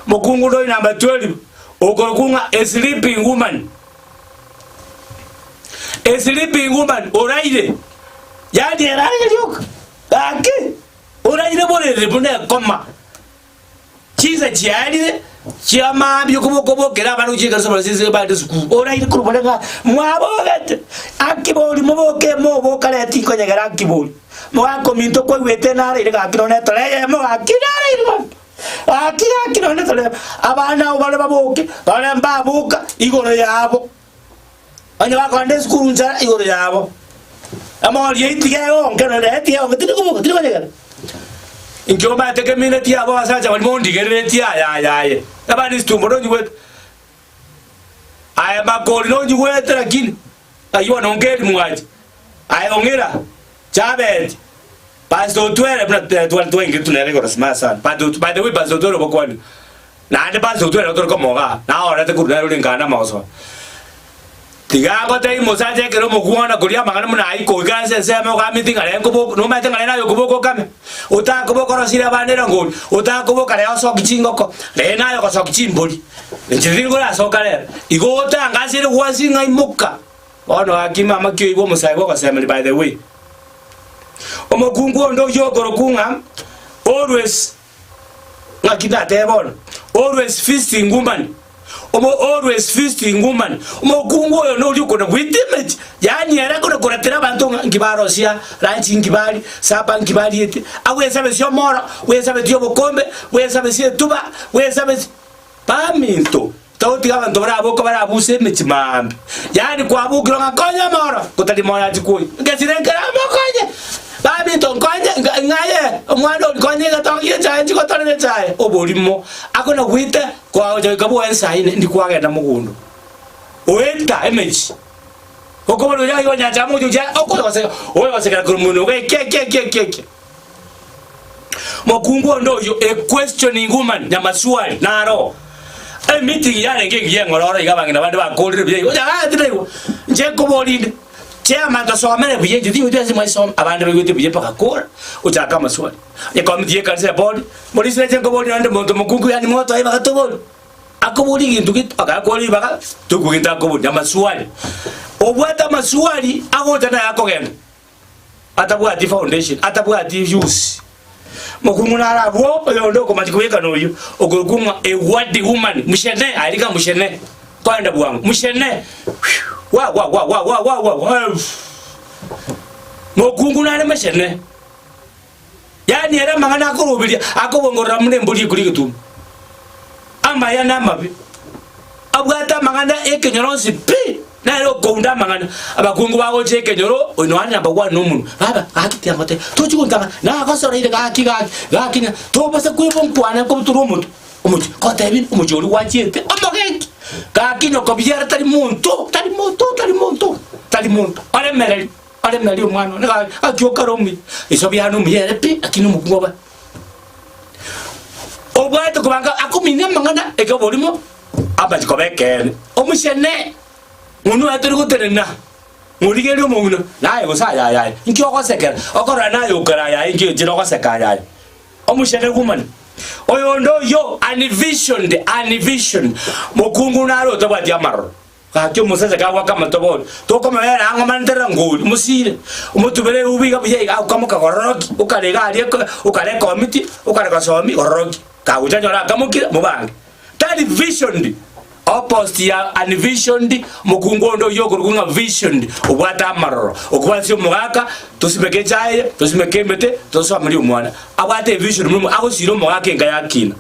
Mokungu onde oyo number 12, okorokwa ng'a a sleeping woman. A sleeping woman oraire, yaani erarire rioka, gaki, oraire borere buna ekoma. Chinsa chiarire chi'amaambia okobokera abana gochia ekanisa bare ase bare esukuru. Oraire korwa bare ng'a mwabogete, aki bori moboke moboka rero tinkonyegera aki bori. Mogaka ominto kwaigwete naraire gaki nonye netore eyemo gaki naraire gaki. Gaki gaki nonye netore eyemo. Abana abwo bare baboke, bare mbaboka igoro yabo. Onye bakogenda esukuru nchara igoro yabo. Amori tiga egonke nonye rero tiga egonke tindi koboka tindi konyegera. Inki omanyete kemineti yabo abasacha baria mondigereretie aya aya aye. Abande chitumbo nonyigwete. Aye makori nonyigwete lakini aywo bono nkeri mwanche. Aye ong'ira chabeti Pastor Otwere buna tware twaingeretwe nere igoro smart sana. But by the way Pastor Otwere obokwanire. Naende Pastor Otwere tore komoga aa, naorete korwa nere ore nkana amagoso. Tiga ngotebie mosacha ekero omokwana koria amang'ana buna ayio koika ase ensemo ogameti ng'a rero nkoboka nomanyete ng'a rero naye okoboka okame. Otakoboka orosire abana erongori, otakoboka rero osoki chingoko, rero naye ogosoki chimbori. Inche tindi korasoka rero. Igo otangasire gwasi ng'a imoka. Bono gaki mama ki oigwe omosae bw'ogosemeria by the way. Omokungu onde oyio okorokwa ng'a always Ng'aki ndatebe bono? Always feasting woman. Omo always feasting woman. Omokungu oyo noria okona goita emechi, yaani ere akona koratera abanto ng'a nki barosia lunch nki baria, supper nki bariete, agwesabesie omoro, bwesabetie obokombe, bwesabesie etuba, bwesabesie baminto, togotiga abanto baraboka barabuse emechi maambia. Yaani kwabokirwe ng'a konya omoro, gotari moyo achie koyia. Ngesire nkere amokonye, baminto nkonye ng'a ng'aye omwana oria konye egetogo gie echae nchie gotorera echae, oborimo. Akona goita kwagocha goika bwoye nsa ine ndi kwagenda mogondo. Oeta emechi. Okobora oria igo nyancha amogocha gochia okoyoseka oyosekera korwa monwe iga eke eke eke eke eke. Mokungu onde oyio a questioning woman nyamaswali naro. Emeeting yarenge engiya eng'ororo iga abang'ina bande bakorire buya igo onya tinaigwa inche nkoboria inde chairman tosomere buya inche ting'weti ase mwaisoma abande baigwete buya mpaka kora ochaka amaswali. Onye committee ye ekanisa ya board morisire inche nkoboria naende monto mokungu yaani motoe bagatoboria akoboria egento gete akakora ribaga tokwegete akoboria amaswali. Obwate amaswali agocha naye akogenda. atabwati foundation, atabwati use. Mokungu naro abwo oyonde okomachi kobeka noyio, okorokwa ng'a a worthy woman, mushene, aria ka mushene. Koenda bwango, mushene, wa wa wa wa wa wa wa wa Mokungu nare mashene. Yaani ere amang'ana akoroberia akobongorora buna embori ekoria egetumo. Amaya na amabe. Abwate amang'ana ekenyoro onsi pi, nere okounda amang'ana. Abakungu bagocha ekenyoro, oyo noare namba one nomonwa, baba gaki tiga ngotebie, tochi gontanga, nagosoreire gaki gaki gaki na tobasa kweba nkwane nkobutora omotwe. Omochie, gotebia omochie oria gwachiete omogenki, gaki nyoko biara tari monto, tari monto, tari monto, tari monto, oremereri, oremereri omwana one gaki gaki okare omuya, iso biara nomuya ere pi, lakini omokungu obe obwate kobanga akominia amang'ana ekeborimo, amache koba ekeene. Omochene, monwe oye tori gotenena. Morigererie omong'ina, naye gose ayayaye, inki ogosekera? Okorora naye okare ayaye, inki enchera ogoseka ayaye? Omochene woman, oyonde oyio unvisioned, unvisioned, mokungu nare otabwati amaroro. Gaki omosacha kagwaka amatobori, tokomobera ang'o manterera ngori, mosire, omotubere eubi iga buya iga agokamoka gororoki, okare iga aria okare ekomiti, okare gosomi gororoki. Kagocha anyore akamokire, mobange. Tari visioned, Opposite ya unvisioned, omokungu onde oyio okorokwa ng'a visioned, obwate amaroro, okobwatia omogaka, tosimeke echae eye, tosimeke emete, tosomerie omwana. Abwate evision buna agosira omogaka enka yakina.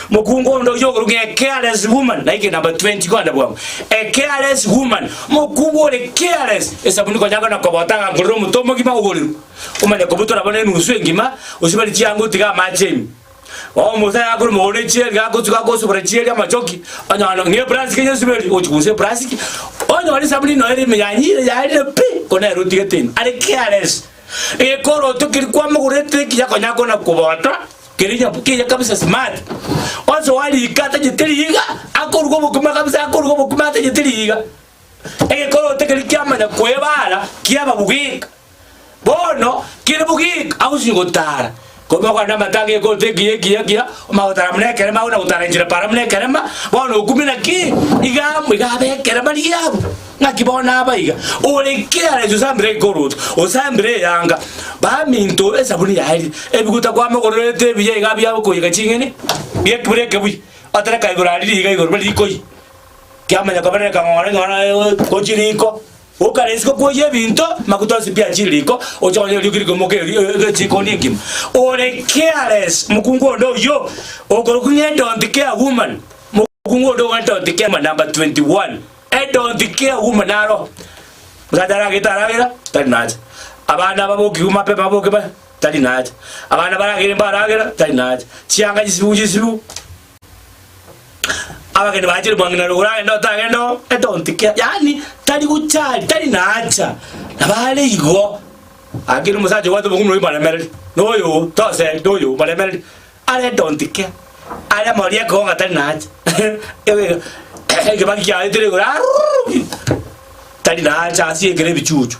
Mokungu onde oyio okorokwa ng'a a careless woman, naike number 20 kogenda bwango. A careless woman, omokungu ore careless, esabuni konya akona kobota agangorera omote omogima ogorerwa, omanye kobutora bono enusu engima, osibare chianga otige amache ime. Omosae agakora omogondo echieri, gagotuka agosubora chieri amachoki, onyora ng'a eplastiki enyesuberi, ogochia kogusa eplastiki, onyore esabuni noyo ere ime yanyire yarire pi, ko nere otigete ime, are careless. Egekoroto keria kwamogorete ekiya konya kona kobota, keria nyabu kiya kabisa smart, osoa riko atacheti riiga, akoruga obokima kabisa akoruga obokima atacheti riiga. Egekoroto keria kiamanya kwebara kiaba bogeka. Bono kere bogeka agosinywa gotara. Korwa okogenda amatanga egekoroto ekiya ekiya ekiya, omanye gotara buna ekerema agwo na gotara enchera para buna ekerema, bono okumia naki iga amo iga abe ekerema riria abwo. Ng'aki bono aba iga, ore careless osambire egekoroto, osambire eyanga, baminto esabuni yaerire, ebiguta kwamogorerete ebiya iga bia okoiyeka ching'eni, bia buna ekebuya, otereka igoro aria riga igoro buna rikoiyia. Kiamanya koberereka ng'ora ng'ora gochia riko, okare isiko kwoyia ebinto, maguta onsi pi achire riko, oche konya erioki rikoimoka eri echikoni engima. Ore careless, mokungu onde oyio okorokwa ng'a a don't care woman, mokungu onde ogo a don't care woman number 21, a don't care woman naro, omosacha aragete aragera, tari nacha, abana babokigwe mapema baboke ba, tari nacha, abana baragere mbaragera, tari nacha, chianga chisibiwu chisibiwu. Abageni bachire mwang'ina rogoro agende otagende oo, I don't care, yaani tari gochari, tari nacha, nabo are igo. Lakini omosacha obwate obokumu noyo mbaremereri, noyo oo, toseri, noyo oo, mbaremereri, are I don't care, are amori ekonga tari nacha, ekebaki kiaye teri igoro arrrr, tari nacha asiekere ebichuchu.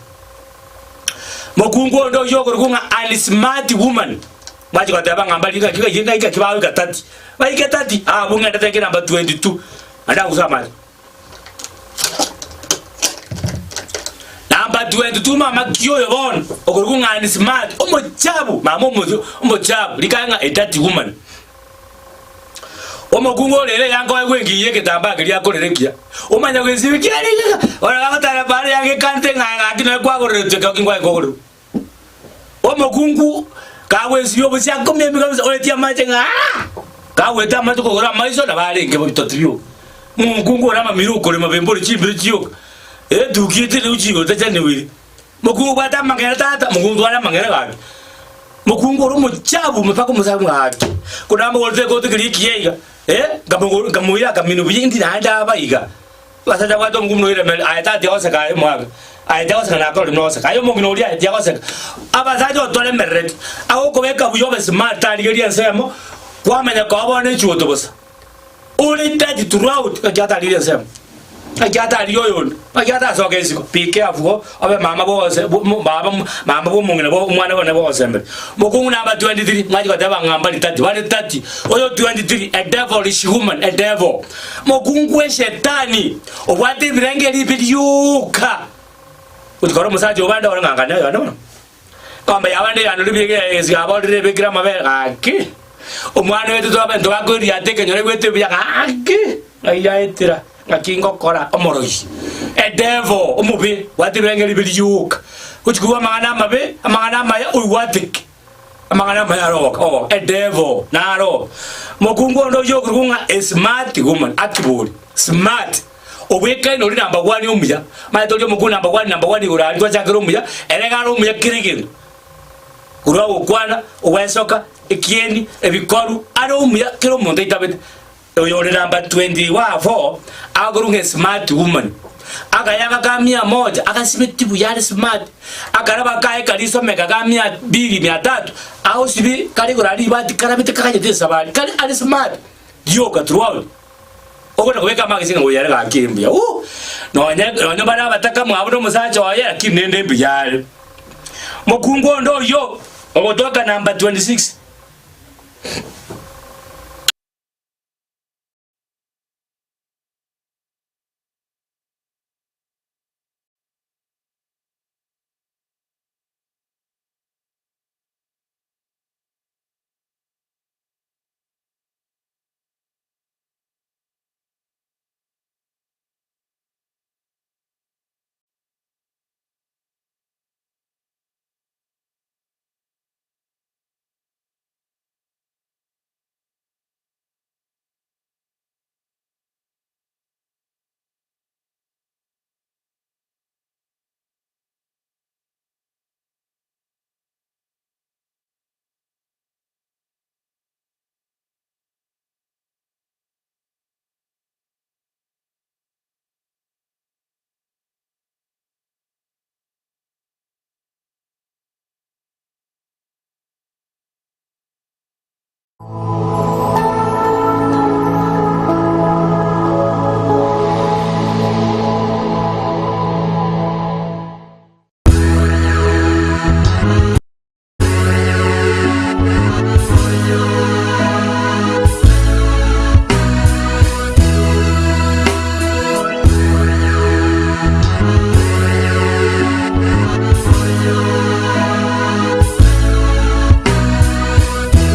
Mokungu onde oyio okorokwa ng'a unsmart woman. Bachia goteba ng'a mbari ng'aki ng'aki ng'aki ng'aki bagoika 30. Baike 30, abwo ng'endete eke namba 22. Naende agusa amache. Namba 22 mama ki oyo bono, okorokwa ng'a and smart, omochabu, mama omocho omochabu, rikae ng'a a dirty woman. Omokungu ore ere eanga oegwe engiya egetambaa keria akorera ekiya, omanya goesibia kiarigeka, ore gagotara bare eanga ekante ng'a ng'aki noe kwagoreretwe ekero ki nkwaye kogoreru. Omokungu kagwesibia obosio akomia emigo kabisa, oetie amache ng'a aa! Kagwete amache kogora amaiso nabo arenge bitoto bioka. Omokungu ore amamira okorema bembori chimbiro chioka, etuki etiri gochia otachanigwiri. Mokungu obwate amang'ere tata, mokungu tware amang'ere gaki. Mokungu ore omochabu mpaka omosacha ng'a gaki. Korende amogorete egoti keria ekiya iga, eh, nkamogora nkamoira akamina buya indi naende aba iga. Abasacha abwate omokungu noiremeri, aye tatiga goseka aye omwaka, aye tiga goseka nakore noseka, aye omong'ina oria aye tiga goseka. Abasacha otoremerereti, agokobeka buya obe smart tarigeria ensemo, kwamanya koba bono echuoto bosa. Ore dirty throughout, ng'aki atarigeria ensemo, ng'aki atarigia oyonde, ng'aki atasoka isiko. Be careful obe mama bogose bo mo baba mama bwa omong'ina bwa omwana one bogosemberia. Mokungu namba 23, mwachi goteba ng'a mbari dirty, bare dirty. Oyo 23, a devilish woman, a devil. Mokungu eshetani, obwate ebirengererio ebi rioka. Gochia korora omosacha obande ore ng'a ngane oyone bono. Kombe yabande yanure biege esi yaborire ebekire amabere gaki. Omwana oete twabe ntogakoiria ate ekenyoro egwete buya gaki. Ng'ai yaetera. Ng'aki ngokora? Omorogi, edevil, omobe, bwate ebirengeri biria rioka. Gochia korwa amang'ana amabe, amang'ana amaya, oigwate ki? Amang'ana amaya aro ogoka, ogoka. Edevil, naro. Mokungu onde oyio okorokwa ng'a a smart woman, akibori, smart. Obwekaine oria number one omuya, omanyete oria omokungu number one, number one igoro aria twachakera omuya, ere iga are omuya kera egento. Korwa ogokwana, ogwesoka, ekieni, ebikoru, are omuya kera omonto aitabete. Oyo ore number 24 akorwa ng'a smart woman, akayaga ka mia moja agasibeti buya are smart, akaraba kaye karisomeka ka mia mbili mia tatu, agosibi kare igoro aria ribati karabete kaganyete esabari, kare are smart rioka throughout. Okona kobeka amagesi ng'a oyo are gaki mbuya ooh! Nonye nonye bare abataka mwabo na omosacha oye lakini nende mbuya are. Mokungu onde oyio ogotoka number 26.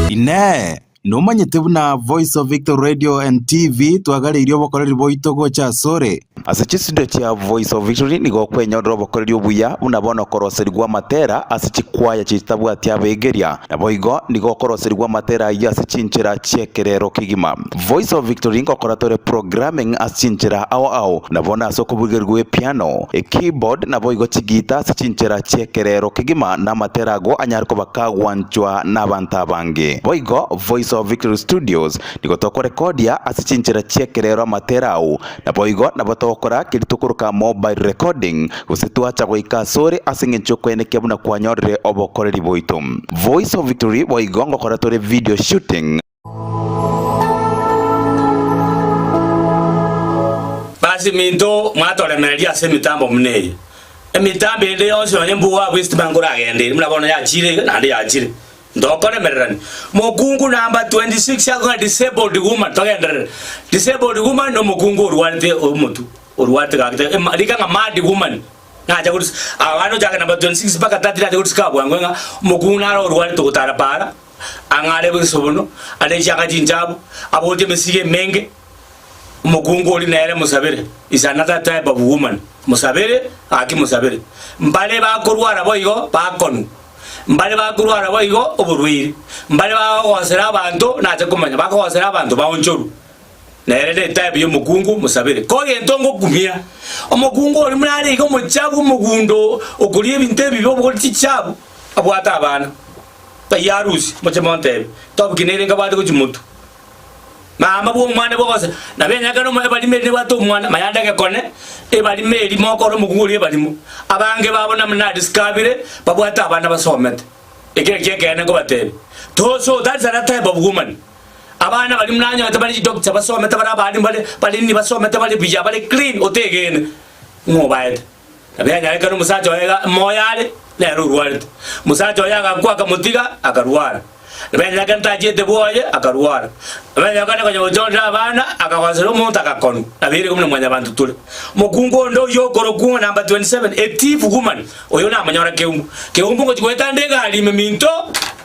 Inee! Nomanyete buna Voice of Victory Radio and TV twagareirie obokoreri bwaito gocha asore? Ase chistudio chia Voice of Victory nigo okwenyorera obokoreri obuya buna bono okoroserigwa amatera ase chikwaya chitabwati abegeria. Naboigo nigo okoroserigwa amatera ayio ase chinchera chi'ekerero kegima. Voice of Victory ngokora tore programming ase chinchera ao ao, na bono ase okobugerigwa epiano, ekeyboard naboigo chigita ase chinchera chi'ekerero kegima na amatera ago anyare koba kagwanchwa n'abanto abange. Boigo Voice of Victory Studios nigo tokorekodia ase chinchera chi'ekerero amatera ao, Naboigo nabo togokora keria tokoroka mobile recording, gose twacha goika asore ase engencho y'okoenekia buna kwanyorire obokoreri bwaito. Voice of Victory boigo ngokora tore video shooting. Basi minto mwatoremereria ase emitambo buna eye. Emitambo ende yonsi nonye mbua abwo esitima nkoragenda ere buna bono yachire iga naende yachire. Ntokoremererani. Mokungu number 26 akoga disabled woman togenderere. Disabled woman nomokungu orwarete omotu orwarete gaki ema rika ng'a mad woman nacha goris abana ochake number 26 mpaka 30 nacha gorisika bwango ng'a omokungu naro orwarete ogotara para ang'are egesobono are chianga chinchabu abogotie emesigo emenge. Omokungu oria nere mosabere, is another type of woman, mosabere gaki mosabere. Mbare bakorwara boigo bakonwa, mbare bakorwara boigo oborwaire, mbare bagogosera abanto nache komanya bakogosera abanto baonchorwe. Nere ne type ya omokungu mosabere. Ko egento ngokumia, omokungu oria buna are iga omochabu omogundo okoria ebinto ebibe obogori chichabu, abwate abana. Taiyo arusie, moche montebie, topic nere nkabwate gochia motwe. Mama bw'omwana bw'ogosa, na benyakana omo ebarimo eri nebwate omwana, mayande egekone, ebarimo eri mokore omokungu oria ebarimo. Abange babo na nadiscovere babwate abana basomete. Eke nakio ekeene nkobatebia. Toso that is another type of woman. Abana baria mnanyorete bare chidoctor basomete bare abalimu bare bare nini basomete bare buya bare clean otegene ng'o obaete. Na bianyarekana omosacha oye iga moyo are, nere orwarete. Omosacha oye agakwa akamotiga, akarwara. Benyake ntachiete bwoye, akarwara. Benyake konya gochorera abana, akagosera omonto agakonwa. Nabeire buna mwanyabanto tore. Mokungu onde oyio okorokwa ng'a number 27, a thief woman, oyo namonyora keumbu. Keumbu ngochia goeta nde egari ime minto,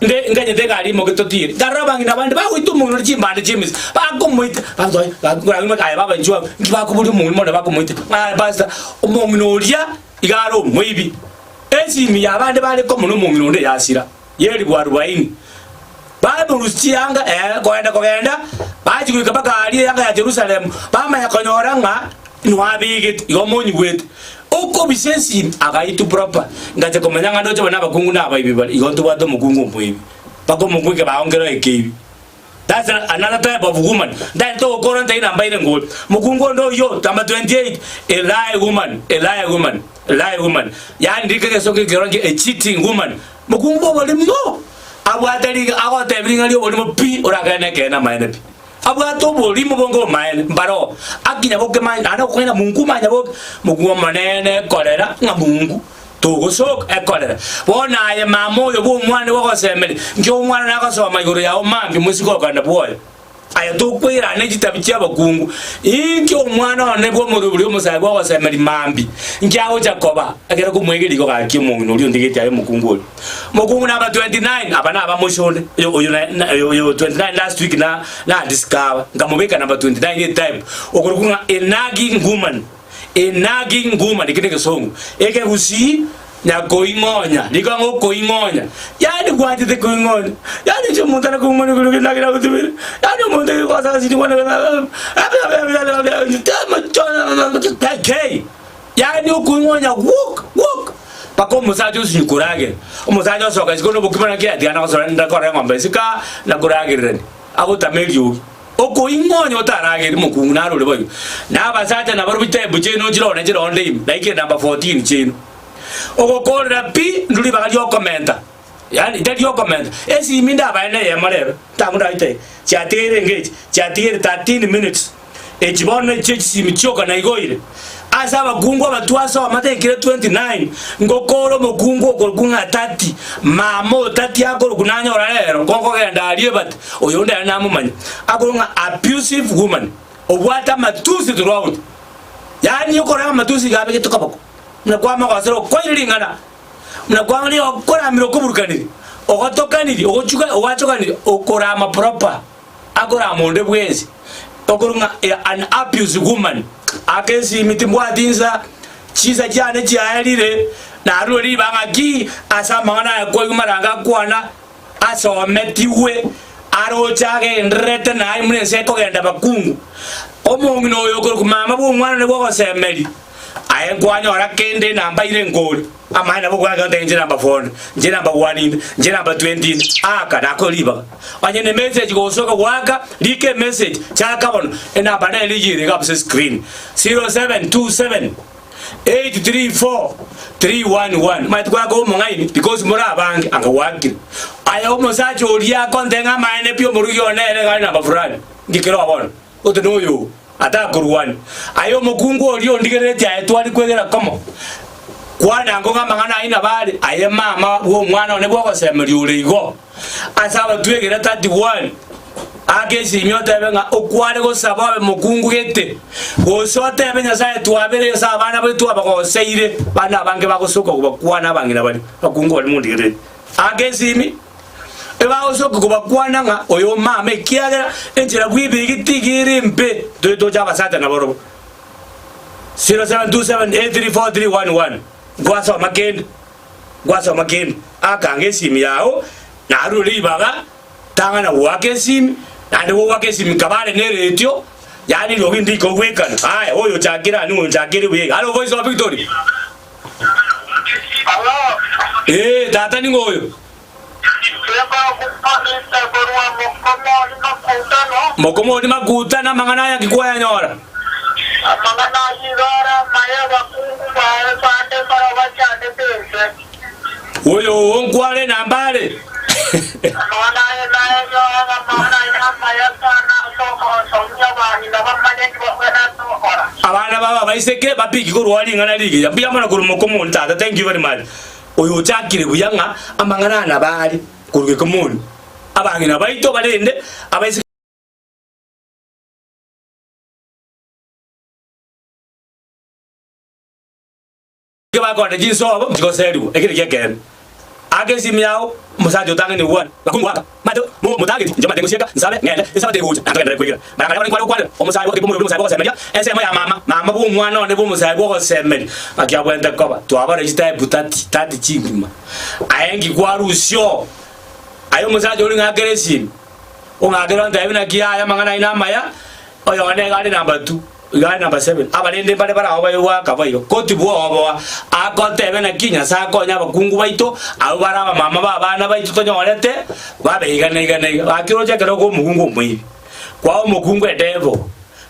nde nganyete egari imoke totiire. Nkarora abang'ina bande bagoita omong'ina ore chimbande chi'emisa, bakomoita, bagotoa bakoragera aye baba inchuo abwo, inki bakoboria omong'ina mono bakomoita? Ng'a pastor, omong'ina oria iga are omoibi. Esimi y'abande bare komo nomong'ina onde yasira. Y'elifu arubaini. Bamorusia chianga, ee, kogenda kogenda, bachia goika mpaka aria eanga ya Jerusalemu, bamanya konyora ng'a nwabegete, igo monyigwete. Okobisa esimi, agaitwa proper. Ngacha komanya ng'a ndoche buna abakungu na abaibi bare, igo ntobwate omokungu omoibi. Mpaka omokungu ekebago nkero ekeibi. That's another type of woman. Ndari togokora ntai namba ere ngori. Mokungu onde oyio, number 28, a lie woman, a lie woman, a lie woman. Yaani rika egeso gekero nki a cheating woman. Mokungu bw'oborimo abwate ring agotebi ring'ana ri'oborimo pi orakane ekeene amaene pi. Abwate oborimo bonge obomaene mbaroo. Akinya bokemanya naende okonya Mungu manya boke mokungu omonene ekorera ng'a Mungu togosoka ekorera. Bono aye mama oyo bw'omwana nigo ogosemeria nki omwana nagosoma igoro yao mambia mosike okogenda bwoye. Aye tokoirana ne chitabi chi'abakungu. Inki omwana one bw'omorobori omosae bw'ogosemeria mambia? Inki agocha koba ekero komoegeria igo gaki omong'ina oria ondigetie aye omokungu oria? Mokungu namba 29 aba nabamochonde oyo oyo na na oyo oyo 29 last week na nadiscover nkamobeka namba 29 etype okorokwa ng'a a nagging woman a nagging woman eke negesongo ekegusii Nyakoing'onya, nigo ang'e okoing'onya, yaani gwanchete koing'onya, yaani inche omonto are koing'onya korwa kende akere agotubire, yaani omonto yaani okoing'onya gwoka gwoka mpaka omosacha osinye koragera, omosacha osoka isiko na obokima naki atiga nagosora ndakore eng'ombe isiko aa nakoragererani, agotama eriogi. Okoing'onya otarageri mokungu narore boigo, na abasacha nabarobwo chitaebu chiaino nchirone chironde ime, naikire namba 14 chiaino. Ogokoorera pi nduru ribaga ri'okomenta, yaani tari riokomenta, esimi ndabae neyemo rero, ntango ndaite chiatigaire enga echi, chiatigaire 13 minutes, echi bono echio chisimi chioka naigoire. Ase abakungu aba twasoma taikire 29, ngokoora omokungu okorokwa ng'a Tati, mama o Tati akorokwa nanyora rero, gokogenda aria ebate, oyonde ere namomanye, akorokwa ng'a abusive woman, obwate amatusi throughout. Yaani okorora amatusi iga abegete koboko, buna kwamogosera okoire ring'ana, buna kwamanya okoramire okoburukaniri, ogotokaniri, ogochuka ogwachokaniri, okorama proper. Akorama onde bwensi okorwa ng'a an abuse woman, ake esimi timbwati insa, chinsa chiane chiaerire, narure ribaga ki ase amang'ana aya kwaigwa marange akwana, asometigwe, aroche agendererete naye buna ense ekogenda bakungu. Omong'ina oyo okorokwa mama bw'omwana one bw'ogosemeria, Aye nkwanyora kende enamba ire nkori, amaene nabo okwana ekero inche namba four inde, inche namba one inde, inche namba twenty inde, aka nakoe ribaga. Onye ne message gosoka goaka, rika emessage, chaka bono, enamba nere eyio ere iga ase escreen, 0727 834 311. Omanyete kwaka omong'aini because more abange anga gwakire. Aye omosacha oria akontebia ng'a amaene pi omorugi one nere iga are namba fulani, nki kere bono? Gose noyo atakorwania. Aye omokungu oria ondigereretie aye tware kwegera komo, kwana ango ng'a amang'ana ayio nabo are, aye mama bw'omwana one bw'ogosemeria ore igo. Ase abatwegera 31, aka esimi otebe ng'a okware gosaba obe mokungu gete, gose otebe Nyasae twabere ase abana baria twabagoseire, bande abange bagosoka kobakwana abang'ina baria, abakungu baria mondigereretie. Aka esimi. Ebagosoka kobakwana ng'a oyo omama, ekiagera enchera bw'ebegi tiga ere mbe, ntore toche abasacha nabarobwo. 0727834311 Ngwasoma kende, ngwasoma kende, akanga esimi yao, narure ribaga, tang'ana goaka esimi, naende gogoaka esimi kabare ne eretio, yaani riogi ndike ogwekana. Aya, oyo ochakire aa ning'o ochakire buya iga. Hallo Voice of Victory. Ee, tata ning'o oyo? Mokomoni maguta namang'ana aya nki kwayanyora? Oyo oo nkware namba are. Abana babo abaiseke bapiki korwa ring'ana rigiya. Mbuya mono korwa mokomoni tata thank you very much. Oyo ochakire buya ng'a amang'ana aya nabo are korwa gekomoni. Abang'ina baito barende abaiseke bakorire chinsobo nchigoserigwa. Eki nakio ekeene. Aka esimi yao, omosacha otang'ani gokwana, bakungu aka, mate motageti, inche mate ngosieka, nsabe, ng'ende, esabato egocha, na togenderere kwegera. Barakaria bare nkware gokwanera, omosae bwa omorwoti omosae bw'ogosemeria, ensemo ya mama, mama bw'omwana one bw'omosae bw'ogosemeria. Naki abwenerete koba, twabare chitaepu tati, tati chingima. Aye nki kwarusia oo? Aye omosacha oria ng'akere esimi, ong'akere ontebie naki yaya amang'ana aino amaya, oyone iga are number two, iga are number seven, abarende mbare barao baigwaka boigo, ko tibwoboa. Agotebe naki Nyasae akonye abakungu baito, abwo bare abamama b'abana baito tonyorete, babe iga na iga na iga. Gaki roche ekero okoa omokungu omoibi, kwaa omokungu edevil,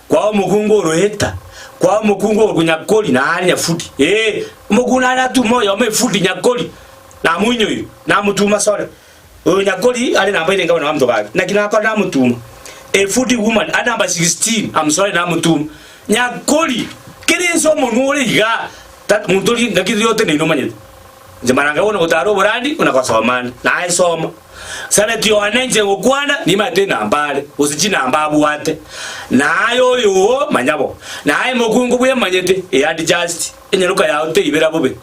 kwaa omokungu oroeta, kwaa omokungu okorokwa nyakori naende nyafudi, ee, omokungu nare atume oyomo efudi nyakori, Namoinyoire, namotuma asore. Oyo nyakori are namba ere ngabana baminto gaki. Naki nakora namotuma. A foodie woman are number 16, I'm sorry namotuma. Nyakori, kera ense omonwa ore iga, ta monto oria ngaki riria oteneine omanyete. Inche maranga bono gotara oborandi buna gosoma ande. Naye soma. Saneti one inche ngokwana nimanyete enamba are, gose chinamba abwate. Naye oyo oo manya bo. Naye mokungu bwemanyete, e adjust, enyaroka yao teibera bobe.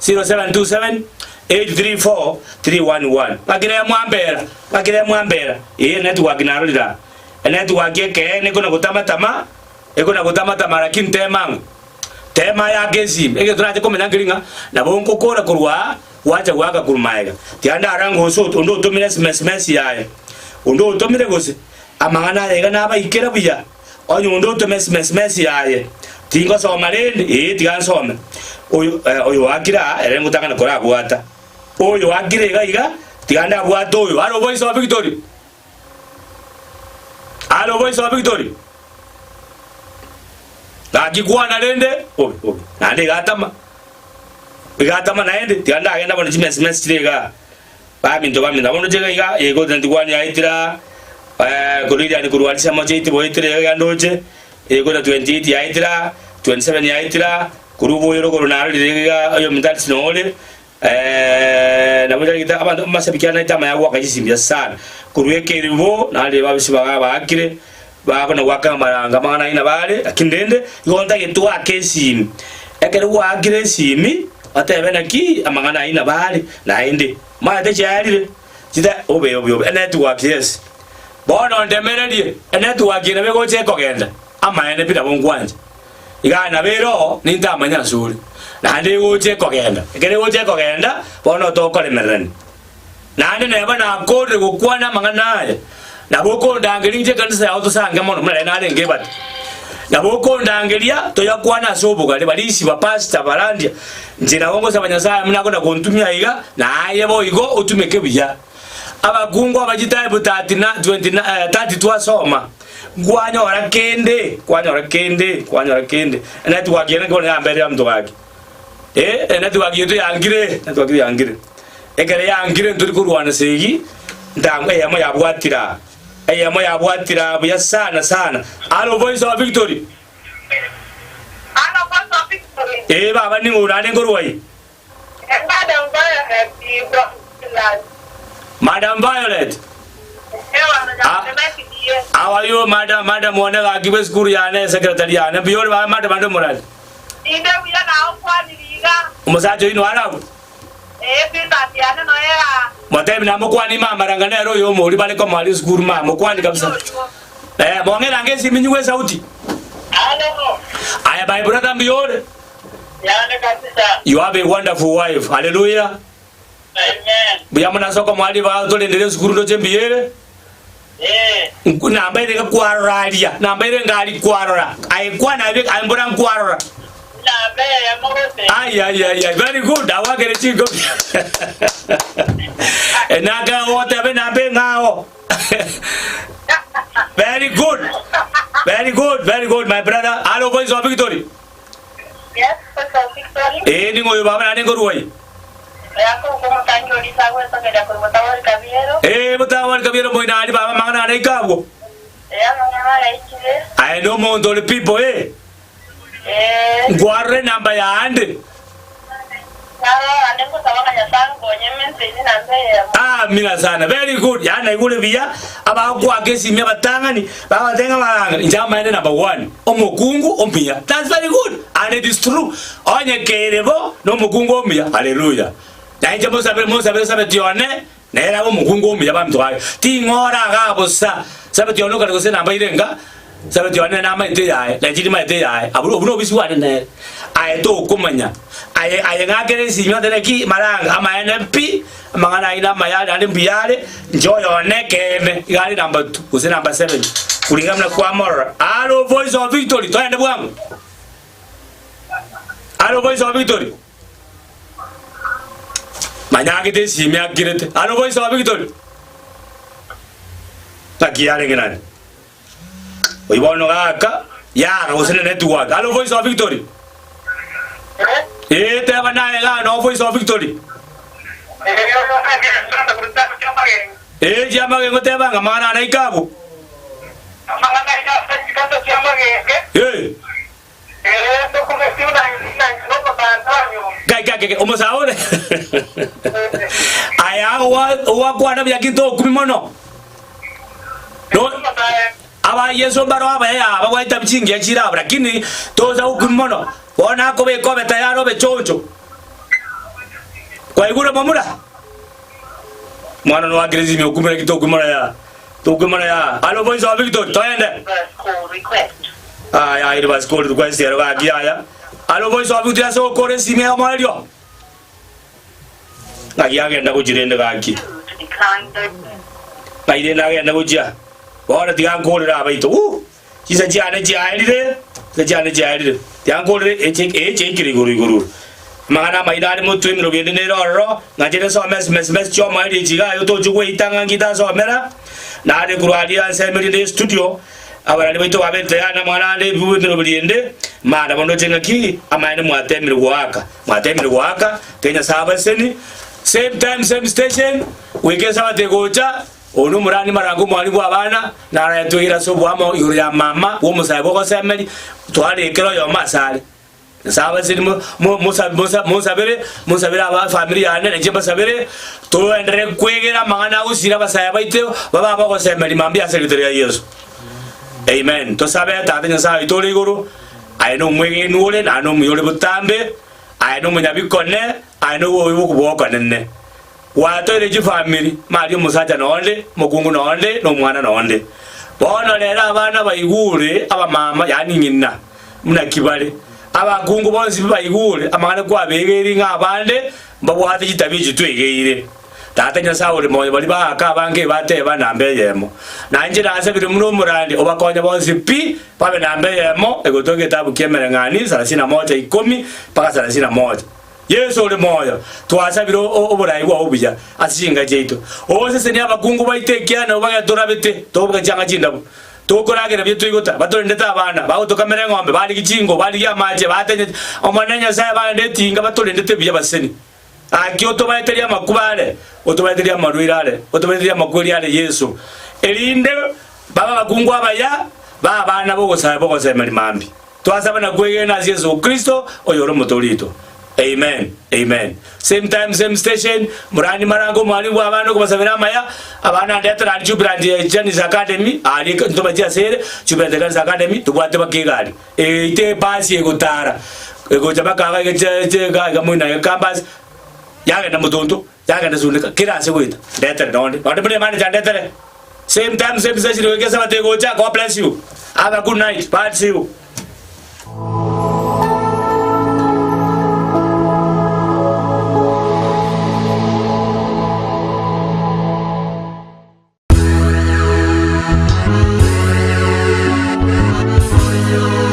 0727834311 Ng'aki nere mwambera, ng'aki nere mwambera, ee enetwork narorire aa, enetwork ekeene ekona gotama-tama, ekona gotama-tama lakini tema ng'o, tema yake esimi, egento nache komenya nkeri ng'a nabo nkokora korwa aa gwacha goaka korwa maega. Tiga ndara ngose onde otomire esimesmes yaye, onde otomire gose, amang'ana aya iga nabaikera buya. Onye onde otoma esimesmes yaye, tingosoma rende, ee, tiga nsome. Oyo, eh, oyo oakire aa, ere ngotang'ana korabwata. Oyo oakire iga iga, tiga ndabwate oyo. Aro Voice of Victory. Aro Voice of Victory. Gaki kwana rende, obe, obe. Naende iga atama. Iga atama naende, tiga ndagenda bono chimesmes chire igaa. Baminto, baminto, bono nche iga igo ntigwani yaetire aa, korwa iriani korwa aria chiamo chiaito boetire iga iga ndoche, igo na 28 yaetire aa, 27 yaetire aa, korwa oboyoro korwa narorire iga iga oyominto Alex nore, nabo ntarigete abanto amashabiki ane naete amaya goaka chisimbia sana. Korwa ekeribo narire babisi baga baakire, bakona goaka amaranga amang'ana aye nabo are, lakini rende igo ntagete oake esimi. Ekero gwaakire esimi, otebe naki amang'ana ayio nabo are, naende omanyete chiarire chita obe obe obe enetwork yes. Bono ndemererie, enetwork eye nabo egocha ekogenda, amaene pi nabo nkwancha. Igaa nabo ere oo, nintamanye asore, naende egocha ekogenda. Ekero egocha ekogenda, bono tokoremererania. Naende neba nakoorire gokwana amang'ana aya, nabo okondangeria inche ekanisa yao tosange mono, buna riria narenge ebati. Nabo okondangeria toyakwane ase obogare, barisia, bapastor, abarandia, inche nabo ngosaba Nyasae buna akona gontumia aiga, na aye boigo otumeke buya. Abakungu aba chitaibu 30 29 30 twasoma, nkwanyora kende, kwanyora kende, kwanyora kende, network eye naki bono yamberire abanto gaki. Eh, enetwork yaito yangire, network yaito yangire. Ekero yangire ntori korwana esegi, ntango eyemo yabwatire aa, eyemo yabwatire aa buya sana sana. Alo Voice of Victory. Alo Voice of Victory. Eh, baba ning'o naende nkorwa ai? Madam Violet from Finland. Madam Violet. Ah, How are you, madam? Madam one gaki bwe school yane secretary yane. Mbuya ore ba madam ande morali. Inde buya naokwanire iga. Omosacha oino are abwo? Ee, sweetheart yane noyo aa. Motebi namokwani mama ranga nere oyo omori bare komoa esukuru mama mokwani kabisa. Eh, mong'e ranga esimi nyigwe esauti. Halo. Aya my brother mbuya ore? Yane kabisa. You have a wonderful wife. Hallelujah. Amen. Mbuya mono ase okomoa ribaga torendere esukuru ndoche mbuya ere. Ee. Nku- Nambaire iga kwarora aria, nambaire ngari kwarora. Aye kwana aye aye mbora nkwarora. Namba eyemo gose. Ai ai ai ai very good awakere chinkobi. Enaka goteba enamba eng'ao. Very good. Very good, very good my brother. Hello voice of victory. Yes, Voice of Victory. Ee ning'o oyo baba naende nkorwa ai? Oyakoruka omotangi o risago esogeria korwa Botawori Kabiero. Ee Botawori Kabiero moino aria baba amang'ana ane aike abwo. Ee amang'ana araikire. Aye nomonto ore people ee. Ee. Nkwarora enamba yaande. Naro ande ngosaba ng'a Nyasae ankonye emensa eye nambe eyemo. Amina sana. Very good. Yaani naigure buya abagokwaka esimi abatang'ani bagoteba ng'a baranga inche amaene number one omokungu omuya. That's very good and it is true. Onye kere bo na omokungu omuya hallelujah. Na inche mosabere mosabere sabeti one nere abe omokungu omuya baminto gaki. Ting'ora igaa bosa sabeti one okare gose namba ire enga sabeti one namaete eyaye na inche nimaete eyaye. Abwo obwo nobisi bwane nere. Aye tokomanya. Aye aye ng'akere esimi otebe ki maranga amaene pi amang'ana aino amaya naende mbuya are inche oyone ekeene iga are number two gose number seven kuringana buna kwamorora. Aro voice of victory toende bwango. Aro voice of victory. Manya agete esimi akirete. Aro voice of victory. Naki yarenge nani? Oyio bono gaka yaga gose ne network. Alo voice of victory. Eh teba naye ga no voice of victory. Eh chiamagengo teba ng'a mang'ana ane aika abwo. Eh. Gai gai gai omosae ore. Aya gwakwana buya ki tokumi mono. No, aba Yeso mbaro abaya aba gwaita chingiya chire abwo lakini tosa gokumi mono. Bono akobeka obe tayari obe choncho. Kwaigure momura? Mwana noakire esimi okumire ki tokumi mono ya. Tokumi mono ya. Alo voice of victory toende. Aya iri basikori request ero gaki yaya. Alo voice of victory ase okore esimi omoerio. Ng'aki agenda gochia rende gaki? Ng'ai rende agenda gochia? Bono tiga nkorere abaito. Uh! Chinsa chiane chiaerire, chinsa chiane chiaerire. Tiga nkorere eche ee chiaikire igoro igoro. Amang'ana amaino are motwe emerogo ende nere ororo, ng'anche nesome sms chi'omoerio echi iga aye otoche gweita ng'a nki tasomera. Nare korwa aria nsemerie nde estudio, abarani baito babete tayari namang'ana ande ebibubu emeroberi ende, mana bono ndoche ng'aki amaene mwatemire goaka. Mwatemire goaka, tiga Nyasae abasesenie. Same time same station, goika esabato egocha, oyo nomorani marango omwalimu bw'abana, naraetwe eira ase oboamo igoro ya mama bw'omosae bw'ogosemeria, twarekera oyomo asare. Nyasae abasesenie mo- mo- mosa- mosa- monsabere, monsabere aba efamiri yane, na inche mbasabere, toenderere kwegera amang'ana agosira abasae baito, babe abagosemeria mambia ase erieta ria Yeso. Amen. Tosabe, Tata Nyasae oito ore igoro, Aye nomwegenwa ore, naende nomuya ore botambe, aye nomonyabikone, aye nobobe bw'okobua okonene. Gwatoire chifamiri, maria omosacha nonde, omokungu nonde, na omwana nonde. Bono rero abana baigure abamama, yaani ng'ina, buna ki bare. Abakungu bonsi baigure amang'ana kwabegeire ng'a abande mbabwate chitabia echi twegeire. Tata Nyasae ore moyo baria baaka abange bateba namba eyemo. Na inche nasabire buna omorandi obakonye bonsi pi babe namba eyemo egotoka egetabu ki'emereng'ani sarasini na moja ikomi mpaka sarasini na moja. Yeso ore moyo, twasabire oborai bwao obuya ase chinka chiaito. Osesenie abakungu baito ekiagera nabo bagetorabete tokobuga chianga chindabu. Tokoragera buya toigota, batorendete abana, bagotokamera eng'ombe, barigie chingo, barigie amache, batenye Omonene Nyasae bagende etinga batorendete buya basesenie. Gaki otobaeterie amakuba are, otobaeterie amarwaire are, otobaeterie amakweri are Yeso, erinde babe abakungu abaya b'abana b'ogosae b'ogosemeria mambia. Twasaba na kwegena ase Yeso Kristo, oyore Omotoori oito. Amen. Amen. Same time, same station, Morani Marango omwalimu bw'abana okobasabera amaya, abana ndetera aria Jubilant Janice Academy, aria ntobache ase ere, Jubilant Janice Academy, tobwate baka egari. Eite ebasi egotara egocha mpaka iga iga che iga iga moino iga campus yagenda motonto yagenda sundeka kera ase goeta ndetere nonde nonde buna emanager ndetere same time same station goika esabato egocha God bless you have a good night bye see you.